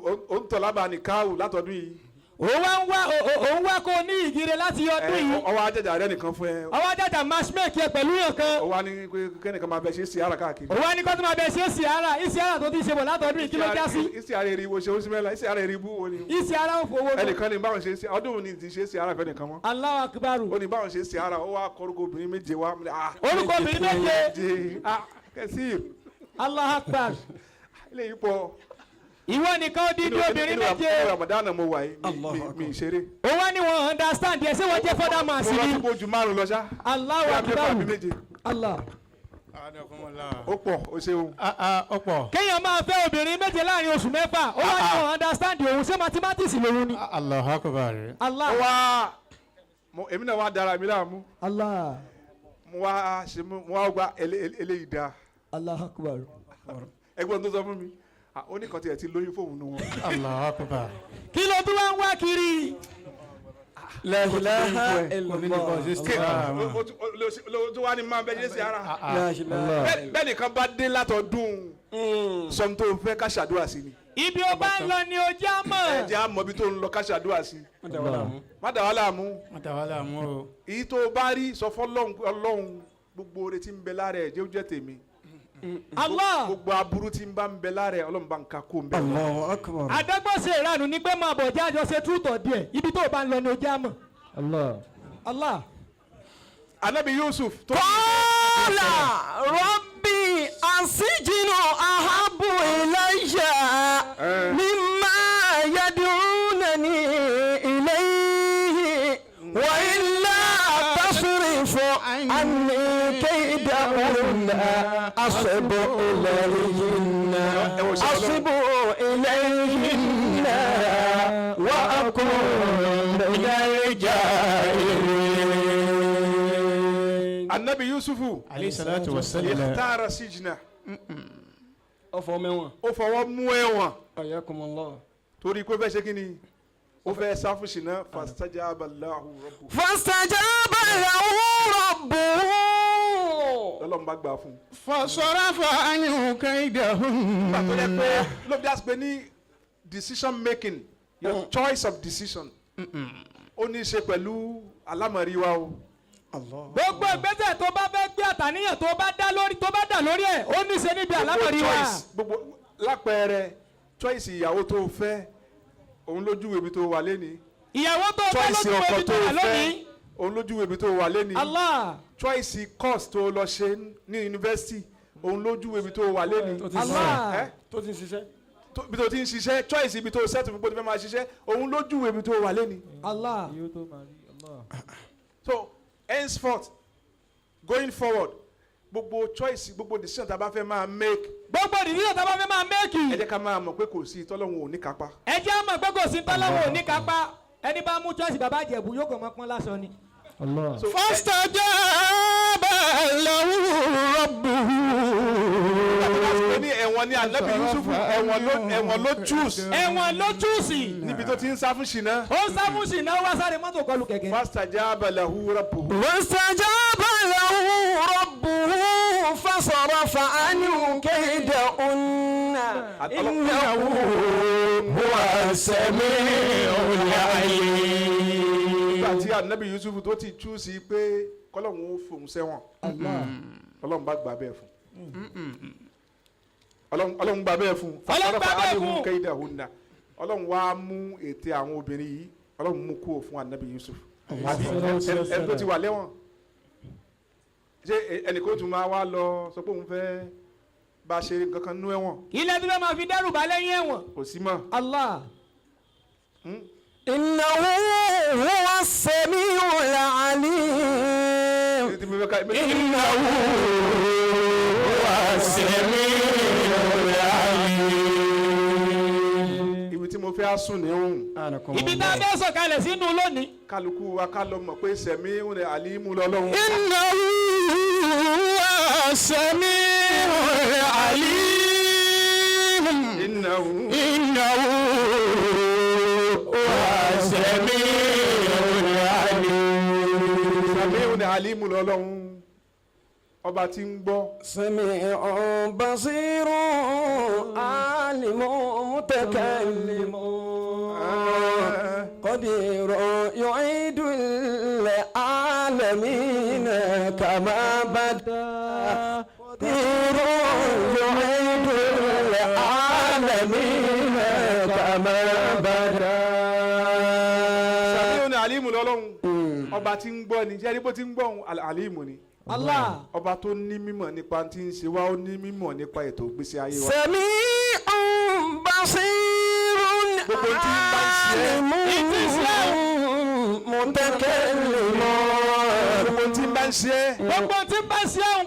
A: ń tọ̀ lábàá ní káwù látọdún yìí.
E: Òun wá ń wá òun wá kó ní ìgire láti ọdún yìí.
A: Ọwọ́ ajẹ́jà rẹ nìkan fún ẹ.
E: Ọwọ́ ajájà matchmake yẹ pẹ̀lú yàn kan.
A: Ó wá ní pé kẹ́nìkan máa bẹ ṣe sí ara káàkiri.
E: Òun wá ní kó tó máa bẹ ṣe ìsì ara, ìsì ara tó ti ṣe bọ̀ látọdún yìí, kí ló já sí?
A: Ìsì ara èrè ìwò ṣe ó sì mẹ́la ìsì ara èrè ibú wo ni?
E: Ìsì ara ń fowó lọ.
A: Ẹnìkan ní báwọn ṣe sí ọdún òní ti ṣe sí ara fẹ́ nìkan mọ́.
E: Allahu Akbar.
A: Ó ní báwọn ṣe sí ara, ó wá kọrúkọ obìnrin méje wá. Ah,
E: Orúkọ obìnrin méje.
A: méje. Ah, kẹsí.
E: Allahu Akbar.
A: Eléyìí pọ̀.
E: Ìwọ nìkan, odidi obìnrin méje.
A: Inú Ramadan mo wà yìí, mi ṣeré.
E: Òun wá ní wọn understand ẹ, ṣé wọ́n jẹ́ fọ́dà máa
A: Mo
E: sí
A: rántí
E: ni?
A: pé ojú márùn lọ ṣá.
E: Allahu
A: Bí a mẹ́fà
E: Akbar.
A: bí méje.
E: Allah.
A: Ó pọ̀, ó ṣeun.
D: Ọ̀pọ̀.
E: Kéèyàn máa fẹ́ obìnrin méje láàrin oṣù 6, ó wá ní wọn understand òun, ṣé mathematics lòun ni?
D: Allahu akbar.
E: Allah.
A: Ó wá èmi náà wá dára mi láàmú.
E: Allah.
A: Mo wá ṣe, mo wá gba eléyìí dáa.
E: Allahu Akbar.
A: Ẹ̀gbọ́n tó sọ fún mi. Ah, ó ní kan tiẹ̀ ti lóyún fóun nù wọn.
D: Allahu akbar.
E: Kí ló tún wá ń wá kiri?
B: La ilaha illallah.
A: Ló tún wá ní máa bẹ ṣe sí ara.
B: La ilaha.
A: Bẹ́ẹ̀ nìkan bá dé látọdún sọm tó fẹ́ ká ṣàdúrà sí ni.
E: Ibi ó bá ń lọ ni ojú á mọ̀.
A: Ẹ jẹ́ àmọ́ ibi tó ń lọ ká ṣàdúrà sí.
B: Má dà wá láàmú.
A: Má dà wá láàmú.
D: Má dà wá láàmú o.
A: Èyí tó o bá rí, sọ fọlọ́run pé Ọlọ́run, gbogbo oore tí ń bẹ lára ẹ̀, jẹ́ ó jẹ́ tèmi.
E: Allah.
A: Gbogbo aburú tí ń bá ń bẹ lára ẹ̀, Ọlọ́run bá ń ka kó ń bẹ.
B: Allahu akbar.
E: Àdọ́gbọ́sẹ̀ ìranù ni pé máa bọ̀ jẹ́ àjọṣe túùtọ̀ díẹ̀, ibi tó o bá ń lọ ni ojú á mọ̀.
C: Allah.
E: Allah.
A: Anabi Yusuf tó.
B: قال ربي السجن أحب إلي مما يدعونني إليه، وإلا تصرف عني كيدهن أصب إليهن، أصب إليهن وأكون من الجاهلين.
A: Anabi Yusufu
D: Alayhi salatu wassalam.
A: ikhtara sijna.
B: Ọfọ mẹ́wọ̀n.
A: Ó fọwọ́ mú ẹ̀wọ̀n.
B: Ayakumullah.
A: Torí pé ó fẹ́ ṣe kí ni? Ó fẹ́ sáfù ṣìnà. Fastajaba lahu rabbuhu.
B: فاستجاب له ربه.
A: Lọ́lọ́run bá gbà fún un.
D: Fasarafa anhu kaydahun.
A: Nígbà tó yẹ pé ló fi dá sí pé ní decision making, your choice of decision, ó ní í ṣe pẹ̀lú alámọ̀rí wa o.
E: Gbogbo ìgbésẹ̀ tó bá fẹ́ gbé, àtàníyàn tó bá dá lórí, tó bá dà lórí ẹ̀, ó ní í ṣe níbi àlámọ̀rí wa.
A: Choice gbogbo, lápẹẹrẹ, choice ìyàwó tó fẹ́, òun lójú ibi tó wà lẹ́ni.
E: Ìyàwó tó fẹ́
A: Choice
E: lójú
A: ọkọ
E: ibi
A: tó
E: tó wà
A: fẹ́,
E: lónìí.
A: òun lójú ibi tó wà lẹ́ni.
E: Allah.
A: Choice course tó lọ ṣe ní yunifásitì, òun lójú ibi tó wà lẹ́ni.
B: Tó ti ń
E: Allah.
A: Ẹ́?
B: Tó ti ń ṣiṣẹ́.
A: Ibi tó ti ń ṣiṣẹ́, choice ibi tó set fún pé tó fẹ́ máa ṣiṣẹ́, òun lójú ibi tó wà lẹ́ni.
E: Allah.
C: Yóò tó máa rí Allah.
A: So henceforth, going forward, gbogbo choice, gbogbo decision tá a bá fẹ́ máa make,
E: Gbogbo ìdílé tó bá fẹ́ máa
A: ẹ
E: make,
A: jẹ́ ká máa mọ̀ pé kò sí tọ́lọ́hun ò ní kápá.
E: Ẹ jẹ́ àmọ̀ pé kò sí tọ́lọ́wọ́ òní kápá. Ẹni bá mú choice bàbá Ìjẹ̀bú, yóò kàn mọ́ pọ́n lásán ni.
C: Allah.
A: So,
D: Fastajaba lahu rabbuhu.
A: pé ní ẹ̀wọ̀n Ẹ̀wọ̀n ni Ànábì Yusufu, ẹ̀wọ̀n ló choose.
E: Ẹ̀wọ̀n ló choose.
A: Níbi tó ti ń sá fún ṣìnà.
E: Ó ń sá fún ṣìnà, ó wá sáré mọ́tò kọlù kẹ̀kẹ́.
A: Fastajaba lahu rabbuhu.
B: واستجاب له ربه فصرف عنه كيدهن إنه هو السميع العليم.
A: Nígbà tí Ànábì Yusufu tó ti choose pé kọ́lọ́hún ó fòun sẹ́wọ̀n, Ọlọ́run bá gbà bẹ́ẹ̀ fún. Ọlọ́run gbà bẹ́ẹ̀ fún.
E: Ọlọ́run gbà bẹ́ẹ̀ fún.
A: Fasarafa anhu kaydahunna. Ọlọ́run wá mú ète àwọn obìnrin yìí, Ọlọ́run mú kúrò fún Ànábì Yusuf. Àbí ẹni tó ti wà lẹ́wọ̀n, ṣé ẹnì kó tún máa wá lọ sọ pé òun fẹ́ bá ṣe nǹkan kan nú ẹ̀wọ̀n?
E: Ilé tí wọ́n máa fi dẹ́rù bá lẹ́yìn ẹ̀wọ̀n.
A: Kò sí mọ́.
E: Allah.
B: إنه هو السميع العليم.
A: Títí mo fẹ́ ká-
D: إنه هو السميع العليم.
A: Ibi tí mo fẹ́ á sùn ní òun.
E: Ibi tá a fẹ́ sọ̀kalẹ̀ sínú lónìí.
A: Kálukú wa ká lọ mọ̀ pé sẹ̀mí ń rẹ̀ àlímú lọ́lọ́run.
D: إنه هو السميع العليم.
A: Innahu.
D: إنه هو السميع العليم.
A: Sẹ̀mí ń rẹ̀ àlímú lọ́lọ́run, ọba tí ń gbọ́.
B: سميع بصير عالم متكلم قدير يعيد العالمين كما بدا، قدير يعيد العالمين كما بدا.
A: Sẹ̀mí ń rẹ̀ àlímú lọ́lọ́run, ọba tí ń gbọ́ ni. Jẹ́rí bó ti ń gbọ́ òun, àlímú ni.
E: Allah.
A: Ọba tó ní mímọ̀ nípa tí ń ṣe wá, ó ní mímọ̀ nípa ètò ìgbésí ayé wa.
B: سميع بصير
A: Gbogbo tí ń bá ń ṣe é.
B: عالم متكلم.
A: Gbogbo tí ń bá ń ṣe é.
E: Gbogbo tí ń bá ṣe ẹ̀hún.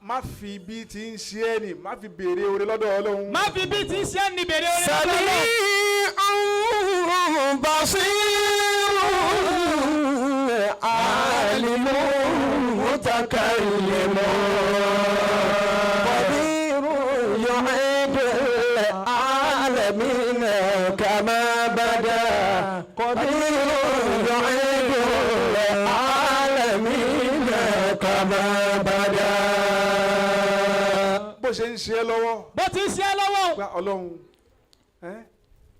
A: Má fi bí ti ń ṣe é ni má fi béèrè oore lọ́dọ̀ Ọlọ́run.
E: Má fi bí ti ń ṣe é ní bèrè orin lọ́dọ̀ Ọlọ́run.
B: سميع بصير عالم متكلم قدير يعيد العالمين كما بدا، قدير يعيد العالمين كما بدا.
A: Bó ṣe ń ṣe é lọ́wọ́.
E: Bó ti ń ṣe é lọ́wọ́.
A: Gba Ọlọ́run ẹ́,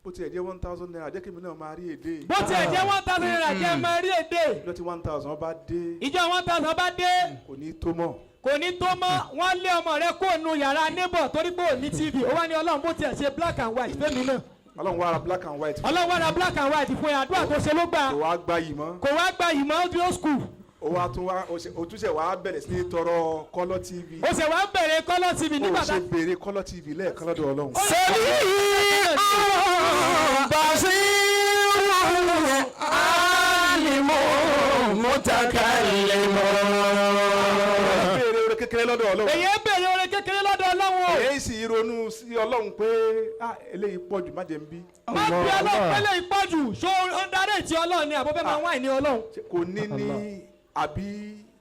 A: bó tiẹ̀ jẹ́ ₦1,000, jẹ́ kí èmi náà máa rí èdè.
E: Bó tiẹ̀ jẹ́ ₦1,000, jẹ́ máa rí èdè.
A: Lọ́tí 1,000 bá dé.
E: Ìjọ 1,000 bá dé.
A: Kò ní tó mọ́.
E: Kò ní tó mọ́. Wọ́n lé ọmọ rẹ kó nu yàrá neighbor torí pé ò ní TV. Ó wá ní, Ọlọ́run, bó tiẹ̀ ṣe black and white fẹ́mi náà.
A: Ọlọ́run wá ra black and white.
E: Ọlọ́run wá ra black and white fún ẹ. Àdúrà tó ṣe ló gbà.
A: Kò wá gba yìí mọ́.
E: Kò wá gba ìmọ̀ audio school.
A: Ó wá tún wá ó tún ṣe wá bẹ̀rẹ̀ sí ní tọrọ colour TV.
E: Ó ṣe wá ń bẹ̀rẹ̀ colour TV
A: Ó
E: nígbà
A: ṣe
E: tá
A: béèrè colour TV lẹ́ẹ̀kan lọ́dọ̀ Ọlọ́run.
B: سميع بصير عالم متكلم.
A: Béèrè oore kékeré lọ́dọ̀ Ọlọ́run.
E: Èyí ń bèrè oore kékeré lọ́dọ̀ Ọlọ́run o.
A: Èyí sì ronú sí Ọlọ́run pé, ah, eléyìí pọ̀ jù, má jẹ́ ń bí.
E: Má bí Ọlọ́run pẹ́lẹ́ ìpọ́jù ṣó ń darí ètí Ọlọ́run ni àbọ̀fẹ́ máa wáìn ní Ọlọ́run.
A: Ṣé kò ní àbí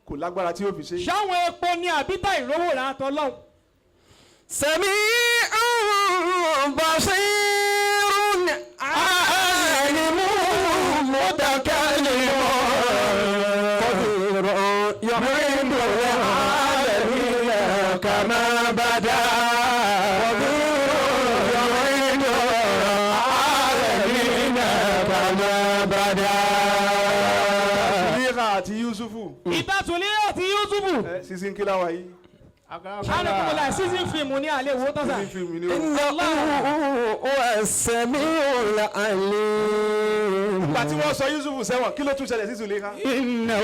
A: kò lágbára tí yóò fi ṣe.
E: Ṣáwọn epo ni àbítà ìrówó rà tọ́lọ́run.
B: سميع بصير عالم متكلم قدير يعيد العالمين كما بدا، قدير يعيد العالمين كما بدا.
A: Suliha àti Yusufu.
E: Ìtàtúlẹ̀ àti Yusufu.
A: Ẹ sísìn kí láwa yìí.
E: Alẹ́kùnrin season film ní àlẹ́ wo tán sà.
A: Sísìn fíìmù ni o.
B: إنه هو السميع العليم.
A: Ìgbà tí wọ́n sọ Yusufu sẹ́wọ̀n, kí ló tún ṣẹlẹ̀ sí Suliha?
D: إنه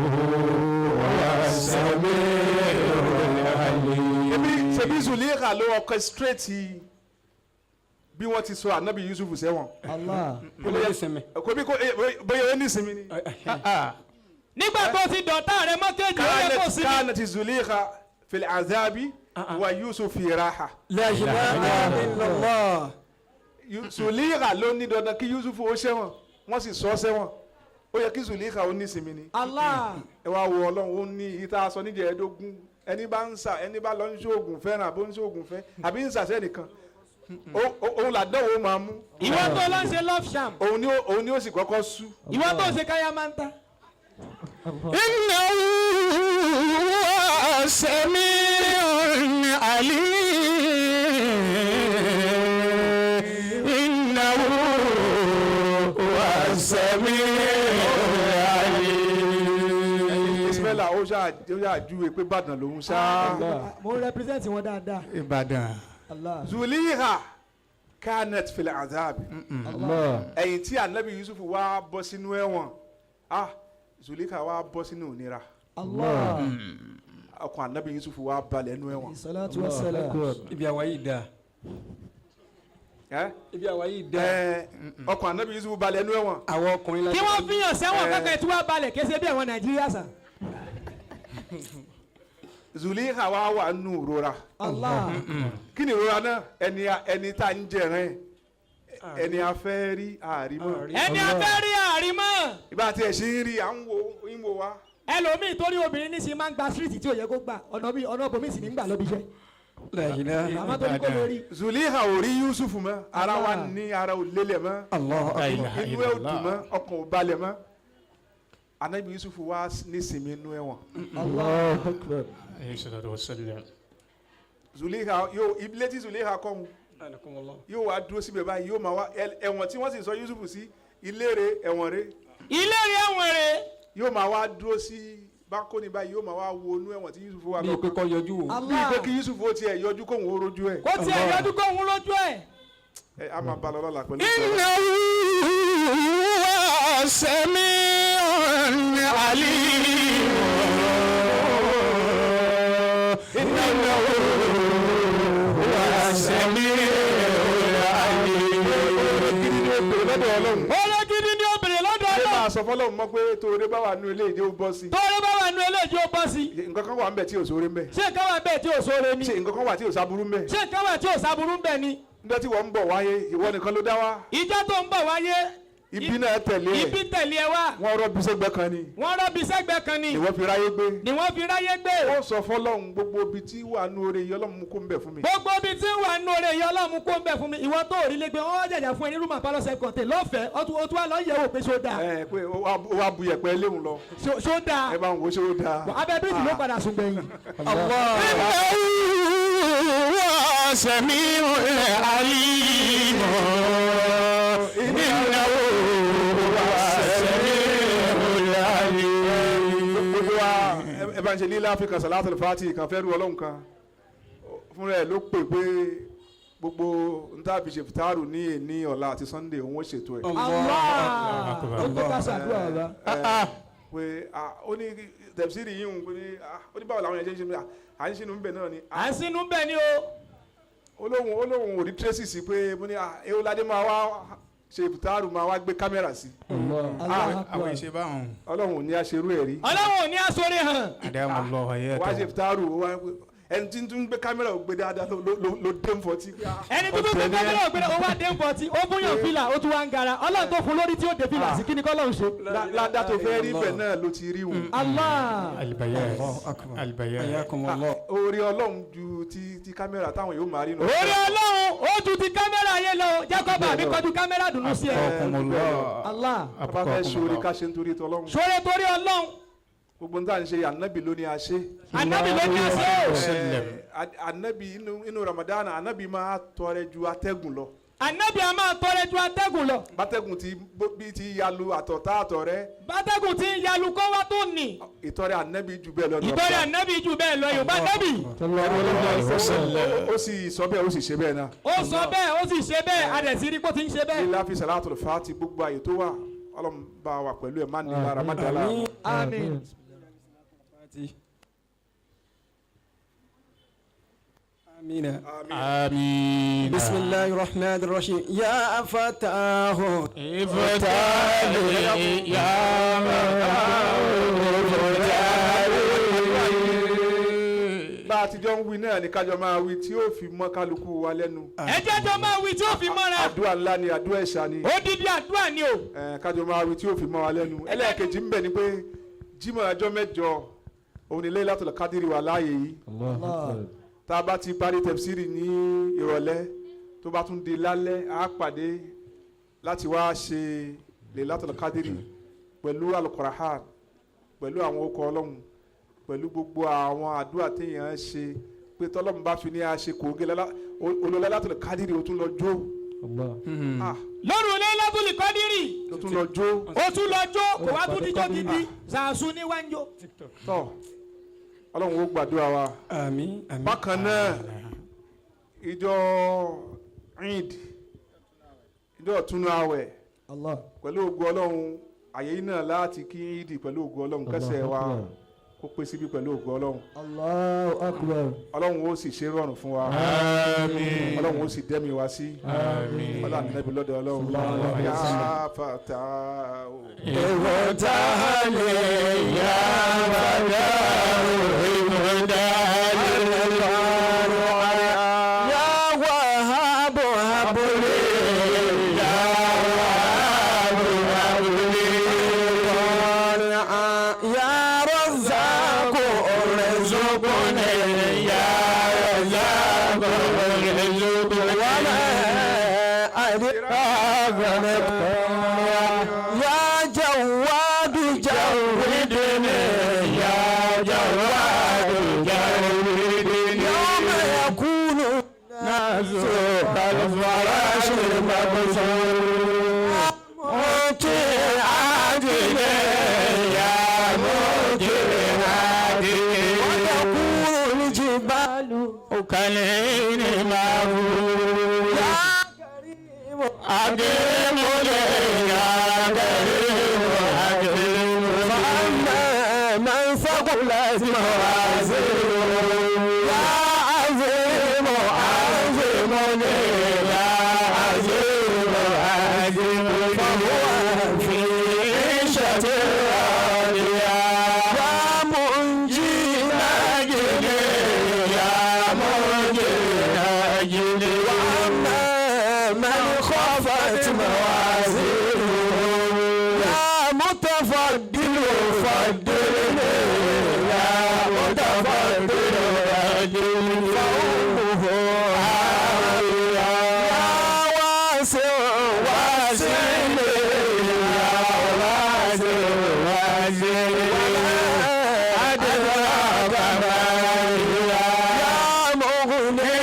D: هو السميع العليم.
A: Ebi ṣebí Suliha ló orchestrate bí wọ́n ti sọ Ànábì Yusufu sẹ́wọ̀n. Kò bí kò bóyá ó ní ìsinmi ni.
E: Nígbà tó ti dọ̀tá rẹ mọ́kẹ́jì, ó yẹ kó sinmi.
A: كانت زليخة في العذاب ويوسف في راحة.
B: لا إله إلا الله.
A: Zulikha ló ní dandan kí Yusuf ó ṣẹ̀wọ̀n, wọ́n sì sọ sẹ́wọ̀n. Ó yẹ kí Zulikha ó ní ìsinmi ni.
E: Allah.
A: Ẹ wá wo Ọlọ́run, ó ní ìta aṣọ níjẹ̀ẹ́dógún. Ẹni bá ń sà, ẹni bá lọ ń ṣoògùn fẹ́ràn àbó ń ṣoògùn fẹ́ àbí ń sàṣẹ́ nìkan, òun làdánwò máa mú.
E: Ìwọ tó lọ ń ṣe love sham.
A: Òun ni ó sì kọ́kọ́ sú.
E: Ìwọ tó ń ṣe káyà máa ń ta.
D: إنه هو السميع العليم، إنه هو السميع العليم.
A: Ismaila, ó ṣáà júwe pé Ìbàdàn lòun ṣáá.
E: Mo ń represent wọn dáadáa.
D: Ìbàdàn.
E: Allah.
A: Zuliha kanat fil azab. Ẹ̀yìn tí anabi Yusuf wá bọ́ sínú ẹ̀wọ̀n, ah, Zuliha wá bọ́ sínú ìnira.
E: Allah.
A: Ọkàn anabi Yusuf wá balẹ̀ nínú ẹ̀wọ̀n.
E: Salatu wa salam.
B: Ibi àwa yìí dáa.
A: Ẹ
B: Ibi àwa yìí dáa.
A: ẹ ọkàn anabi Yusuf balẹ̀ nínú ẹ̀wọ̀n.
B: Àwọn ọkùnrin la.
E: Kí wọ́n fihàn sẹ́wọ̀n kankan tí wọ́n balẹ̀ kése bí ẹ̀wọ̀n Nàìjíríà sà.
A: Zuliha wá wà nù ìrora.
E: Allah.
A: Kí ni ìrora náà? Ẹni tá ń jẹrán, ẹni a fẹ́ rí àrímọ́.
E: Ẹni afẹ́ rí àrímọ́.
A: Ìbá tí ẹ ṣe ń rí, à ń wo wa.
E: Ẹlòmíì torí obìnrin níṣìí máa ń gba street tí ò yẹ kó gbà, ọ̀nà bí ọ̀nà ibòmíì sì ní gbà lọ́bi iṣẹ́.
B: La ilaha.
E: Àmọ́ torí kò lórí.
A: Zuliha ò rí Yusuf mọ́, ara wa ní ara ò lélẹ̀ mọ́.
B: Allahu akbar.
A: Inú ẹ̀ ò dùn mọ́, ọkàn ò balẹ̀ mọ́. Anabi Yusuf wá nísìmí inú ẹ̀wọ̀n.
D: عليه الصلاة والسلام.
A: Zuliha yóò ilé tí Zuliha kọ́ mu, yóò wá dúró síbẹ̀ báyìí, yóò máa wá ẹ̀wọ̀n tí wọ́n sì sọ Yusuf sí, ilé rẹ̀, ẹ̀wọ̀n rẹ̀.
E: Ilé rẹ̀, ẹ̀wọ̀n rẹ̀.
A: Yóò máa wá dúró sí bákóni báyìí, yóò máa wá wo inú ẹ̀wọ̀n tí Yusuf wà
B: Bí
A: lọ
B: pé kọ́ yọjú wò.
A: bí
E: Allah.
A: pé kí Yusuf ó tiẹ̀ yọjú kóhun ó rojú ẹ̀.
E: Kó tiẹ̀ yọjú kóhun lójú ẹ̀.
A: Ẹ a máa bá lọ lọ́la pẹ̀lú.
D: إنه هو السميع العليم، إنه هو السميع العليم.
A: Lọ́dọ̀ Ọlọ́run.
E: Oore gidi ni obìnrin lọ́dọ̀
A: Ẹ
E: Ọlọ́run.
A: máa sọ fọlọ́run mọ́ pé tóore bá wà nínú ilé ìdí ó bọ́ sí.
E: Tóore bá wà nínú eléyìí, ó bọ́ sí.
A: Nǹkan kan wà ń bẹ̀ tí ò sóore ń bẹ̀?
E: Ṣé nǹkan wà bẹ́ẹ̀ tí ò sóore ni?
A: Ṣé nǹkan kan wà tí ò sáburú ń bẹ̀?
E: Ṣé nǹkan wà tí ò sáburú ń bẹ̀ ni?
A: Nígbà tí wọ́n ń bọ̀ wáyé, ìwọ nìkan ló dá wá?
E: Ìjọ tó ń bọ̀ wáyé.
A: Ibi náà tẹ̀lé ẹ̀.
E: Ibi tẹ̀lé ẹ wá.
A: Wọ́n rọ́ bí sẹ́gbẹ́ kan ni.
E: Wọ́n rọ́bì sẹ́gbẹ́ kan ni.
A: Ìwọ fi ráyé gbé.
E: Ni wọ́n fi ráyé gbé.
A: Ó sọ fọlọ́run, gbogbo ibi tí wà nú oore yìí, Ọlọ́run mú kó ń bẹ̀ fún mi.
E: Gbogbo ibi tí ń wà nínú oore yìí, Ọlọ́run kó ń bẹ̀ fún mi. Ìwọ tó rí lé gbé, wọ́n wá jẹ̀jà fún ẹ ní room and parlour self contained lọ́fẹ̀ẹ́, ó tún wá lọ yẹ̀ wò pé ṣó dáa.
A: Ẹ pé ó wá bu yẹ̀pẹ̀ léwu lọ.
E: Ṣó dáa.
A: Ẹ bá ń wo ṣé ó dáa.
E: Abẹ́ bíríìjì ló padà sùn gbẹ̀yìn.
D: إنه هو السميع العليم، إنه هو السميع العليم.
A: Gbogbo wa, ẹ bá ń ṣe lílá Áfíríkà Salatul Fati kan fẹ́ rú Ọlọ́run kan fúnra ẹ̀ ló pè pé gbogbo n tá a fi ṣe fitaru ní èní, ọ̀la àti Sunday, òun ó ṣètò ẹ̀.
E: Allah, ó tó ká ṣàdúrà ọ̀la.
A: Pé ah, ó ní tẹ̀síìrì yìí ń pè ní, ah, ó ní báwo làwọn yẹn ṣe ń ṣe, à ń ṣinú bẹ̀ náà ni.
E: À ń sínú bẹ́ẹ̀ ni o.
A: Olóhùn ò rí tracy sí pé mo ní, ah, ewúládé máa wá ṣe fitaru, máa wá gbé kámẹ́rà sí.
D: Àwọn ìṣe báwọn.
A: Ọlọ́run ò ní aṣerú ẹ̀ rí.
E: Ọlọ́run ò ní aṣọ́rẹ́ hàn.
D: Adamu Allah
A: Wá ṣe
D: hayata.
A: fitaru, ó wá ẹni tí ń tún gbé kámẹ́rà ò gbé dáadáa ló dé ń fọtí.
E: Ẹni tó tún gbé kámẹ́rà ògbé, ó wá dé ń pọtí, ó fún yàn fìlà, ó tún wá ń gara. Ọlọ́run tó fún lórí tí ó dé fìlà sí, kí ni kọ́lọ́run ṣe?
A: Ládá tó fẹ́ rí bẹ̀ náà ló ti rí wọn.
E: Allah.
D: Albayan. Albayan.
B: Ayakumullah.
A: Orí Ọlọ́run ju ti kámẹ́rà táwọn yóò máa rí nù.
E: Orí Ọlọ́run ó ju ti kámẹ́rà yẹn lọ. Jacob àbí kọjú kámẹ́rà dùnú sí ẹ.
D: Akumullah.
E: Allah.
A: Bá fẹ́ sórí, ká ṣe nítorí tọlọ́run.
E: Ṣoore torí Ọlọ́run.
A: Gbogbo n tá à ń ṣe, ànábì ló ní a ṣe.
E: Ànábì ló ní àṣẹ o.
D: Sallam.
A: Ànábì inú Ramadan, ànábì máa tọrẹ ju atẹ́gùn lọ.
E: Ànábì a máa tọrẹ ju atẹ́gùn lọ.
A: Bátẹ́gùn ti bí ti yalu àtọ̀tá àtọ̀rẹ́.
E: Bátẹ́gùn ti ń yalu kó wá tó nì.
A: Ìtọrẹ ànábì jù bẹ́ẹ̀ lọ ní
E: Ìtọrẹ ànábì jù bẹ́ẹ̀ lọ, Yorùbá ànábì.
A: Ó sì sọ bẹ́ẹ̀, ó sì ṣe bẹ́ẹ̀ náà.
E: Ó sọ bẹ́ẹ̀, ó sì ṣe bẹ́ẹ̀, adẹ̀sí rí kó ti ń ṣe bẹ́ẹ̀.
A: Lílá fi Salatul Fati, gbogbo àyè tó wà, Ọlọ́run bá wa pẹ̀lú ẹ̀, má ní lára, má dá láàmú.
E: Àmín.
B: آمين.
D: آمين.
B: بسم الله الرحمن الرحيم، يا فتاه.
D: افتح لي يا فتاه افتح لي.
A: Bá a ti jọ ń wí náà ni kájọ máa wí tí ó fi mọ́ kálukú wa lẹ́nu.
E: Ẹ jẹ́ jọ máa wí tí ó fi mọ́ra.
A: Àdúrà ńlá ni, àdúrà ẹ̀ṣà ni.
E: Odidi àdúrà ni o.
A: Ẹ, kájọ máa wí tí ó fi mọ́ wa lẹ́nu. Ẹlẹ́ẹ̀kejì ń bẹ̀ ni pé Jímọ̀ ọjọ́ 8. Òun ni Laylatul Qadri wà láàyè yìí. Tá a bá ti parí tẹ̀síìrì ní ìrọ̀lẹ́, tó bá tún di lálẹ́, á pàdé láti wá ṣe Laylatul Qadri pẹ̀lú Al-Qur'an, pẹ̀lú àwọn okọ̀ Ọlọ́run, pẹ̀lú gbogbo àwọn àdúrà téèyàn ṣe pé tọ́lọ́run bá fi ní a ṣe kòógé Laylatul Qadri, ó tún lọ jó.
E: Lóru Laylatul Qadri,
A: ó tún lọ jó.
E: Ó tún lọ jó, kò wá tún díjọ́ gidi zàṣù ní wáńjọ.
A: Tọ́ Ọlọ́run ó gbàdúrà wa.
B: Àmín, àmín.
A: Bákan náà, ìjọ Eid, ìjọ ìtúnu àwẹ̀, pẹ̀lú ògo Ọlọ́run, àyè yìí náà láti kí Eid pẹ̀lú ògo Ọlọ́run, kẹsẹ̀ wa kó pé síbi pẹ̀lú ògo Ọlọ́run.
C: Allahu Akbar.
A: Ọlọ́run ó sì ṣe rọrùn fún wa.
D: Àmín.
A: Ọlọ́run ó sì dẹ́mi wa sí.
D: Àmín.
A: Ọlọ́run Ànábì lọ́dọ̀ Ọlọ́run yá fata o.
D: افتح لي يا فتاه، افتح لي.
B: يا وهاب هب لي، يا وهاب هب لي، يا رزاق ارزقني، يا رزاق ارزقني، وما أدراك، يا جواد جودني، يا جواد جودني، يوم يكون الناس كالفراش المبثوث، موتي عاجل يا موتي عاجل، وتكون الجبال
D: كالعين المعروف.
B: يا كريم
D: أقيم لي يا كريم أقيم.
B: فأما من ثقلت موازينه، يا عظيم عظمني، يا عظيم عظمني، فهو في عيشة راضية. يا منجي
D: نجني يا منجي نجني.
B: وأما من خافت موازينه، يا متفضل فضلني، يا متفضل فضلني، فأمه عافية. يا واسع واسعني، يا واسع واسعني، وما أدراك ما هي. يا مغني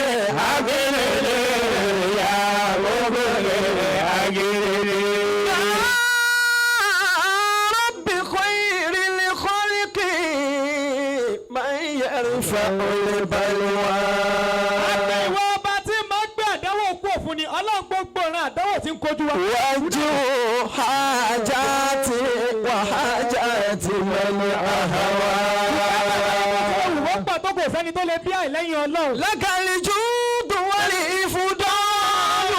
D: أغنني يا مغني أغنني.
B: يا رب خير الخلق من يرفع البلوى.
E: Àgbẹ̀ ìwọ ọba tí máa ń gbé àdánwò kú òfun ni Ọlọ́run, gbogbo ìran àdánwò tí ń kojú wa.
B: وجه حاجاتي وحاجات من أهوى.
E: Olùwọ́ pọ̀ tó kò sẹ́ni tó lè bí àìlẹ́yìn Ọlọ́run.
B: لك الجود والإفضال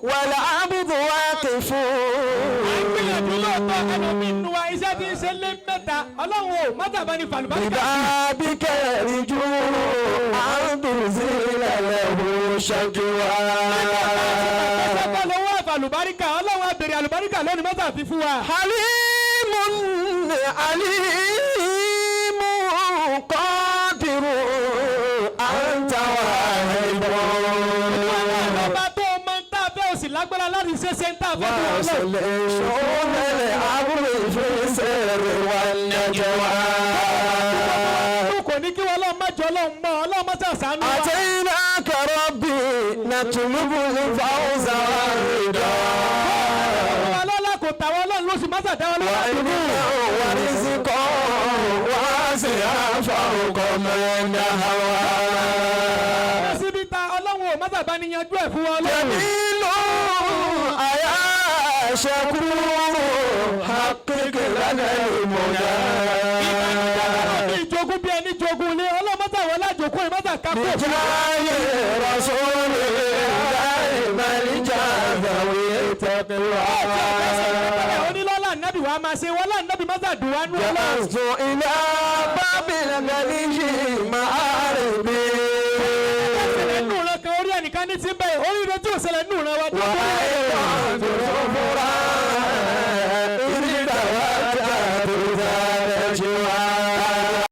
B: والعبد واقف.
E: Gbìyànjú lóòótọ́, ẹlòmíì nu wa iṣẹ́ tí ń ṣe lé mẹ́ta, Ọlọ́run ò mọ́tàbá ní fàlùbáríkà.
B: ببابك يرجو أن تنزل له شكوى.
E: Ẹsẹ̀ kọ́ lówó àfàlùbáríkà, Ọlọ́run á bèrè àlùbáríkà lónìí, mọ́tà fi fún wa.
B: حليم عليم قادر أنت واحد.
E: Ọba tó mọ ń tà fẹ́, òsì lágbára láti ṣe ṣe ń tà fẹ́ fún Ọlọ́run.
B: واصل شؤون الأمر في السر والنجوى.
E: Kò ní kí wọ́n Ọlọ́run má jọ Ọlọ́run mọ́, Ọlọ́run má ṣàṣàánú wa.
B: أتيناك ربي نطلب الفوز والرضا.
E: Ọlọ́lá kò tàwọn Ọlọ́run ló sì má ṣàdáwọ́ lọ́wọ́.
B: وعلما ورزقا واسعا فوق من هوى.
E: Síbi ta Ọlọ́run ò má ṣàbá ní yanjú ẹ̀ fún wa Ọlọ́run.
B: جميل أيا شكور حقق لنا المنى.
E: Bí ìjogún bí ẹni jogún ilé, Ọlọ́run má ṣàwọ́ lájòkó ẹ̀ má ṣàkápò fún wa.
B: بجاه رسول الله ملجا ذوي التقوى.
E: Onílọ́lá nábì wa máa ṣe wọ́lá nábì má ṣàdùn wá nú Ọlọ́run.
B: جلست إلى باب الغني معاربي.
E: Ṣẹlẹ̀ nù ràn kan orí ẹnìkan ní ti ń bẹ̀, oríire tí ò ṣẹlẹ̀ nù ràn wa.
B: وأنا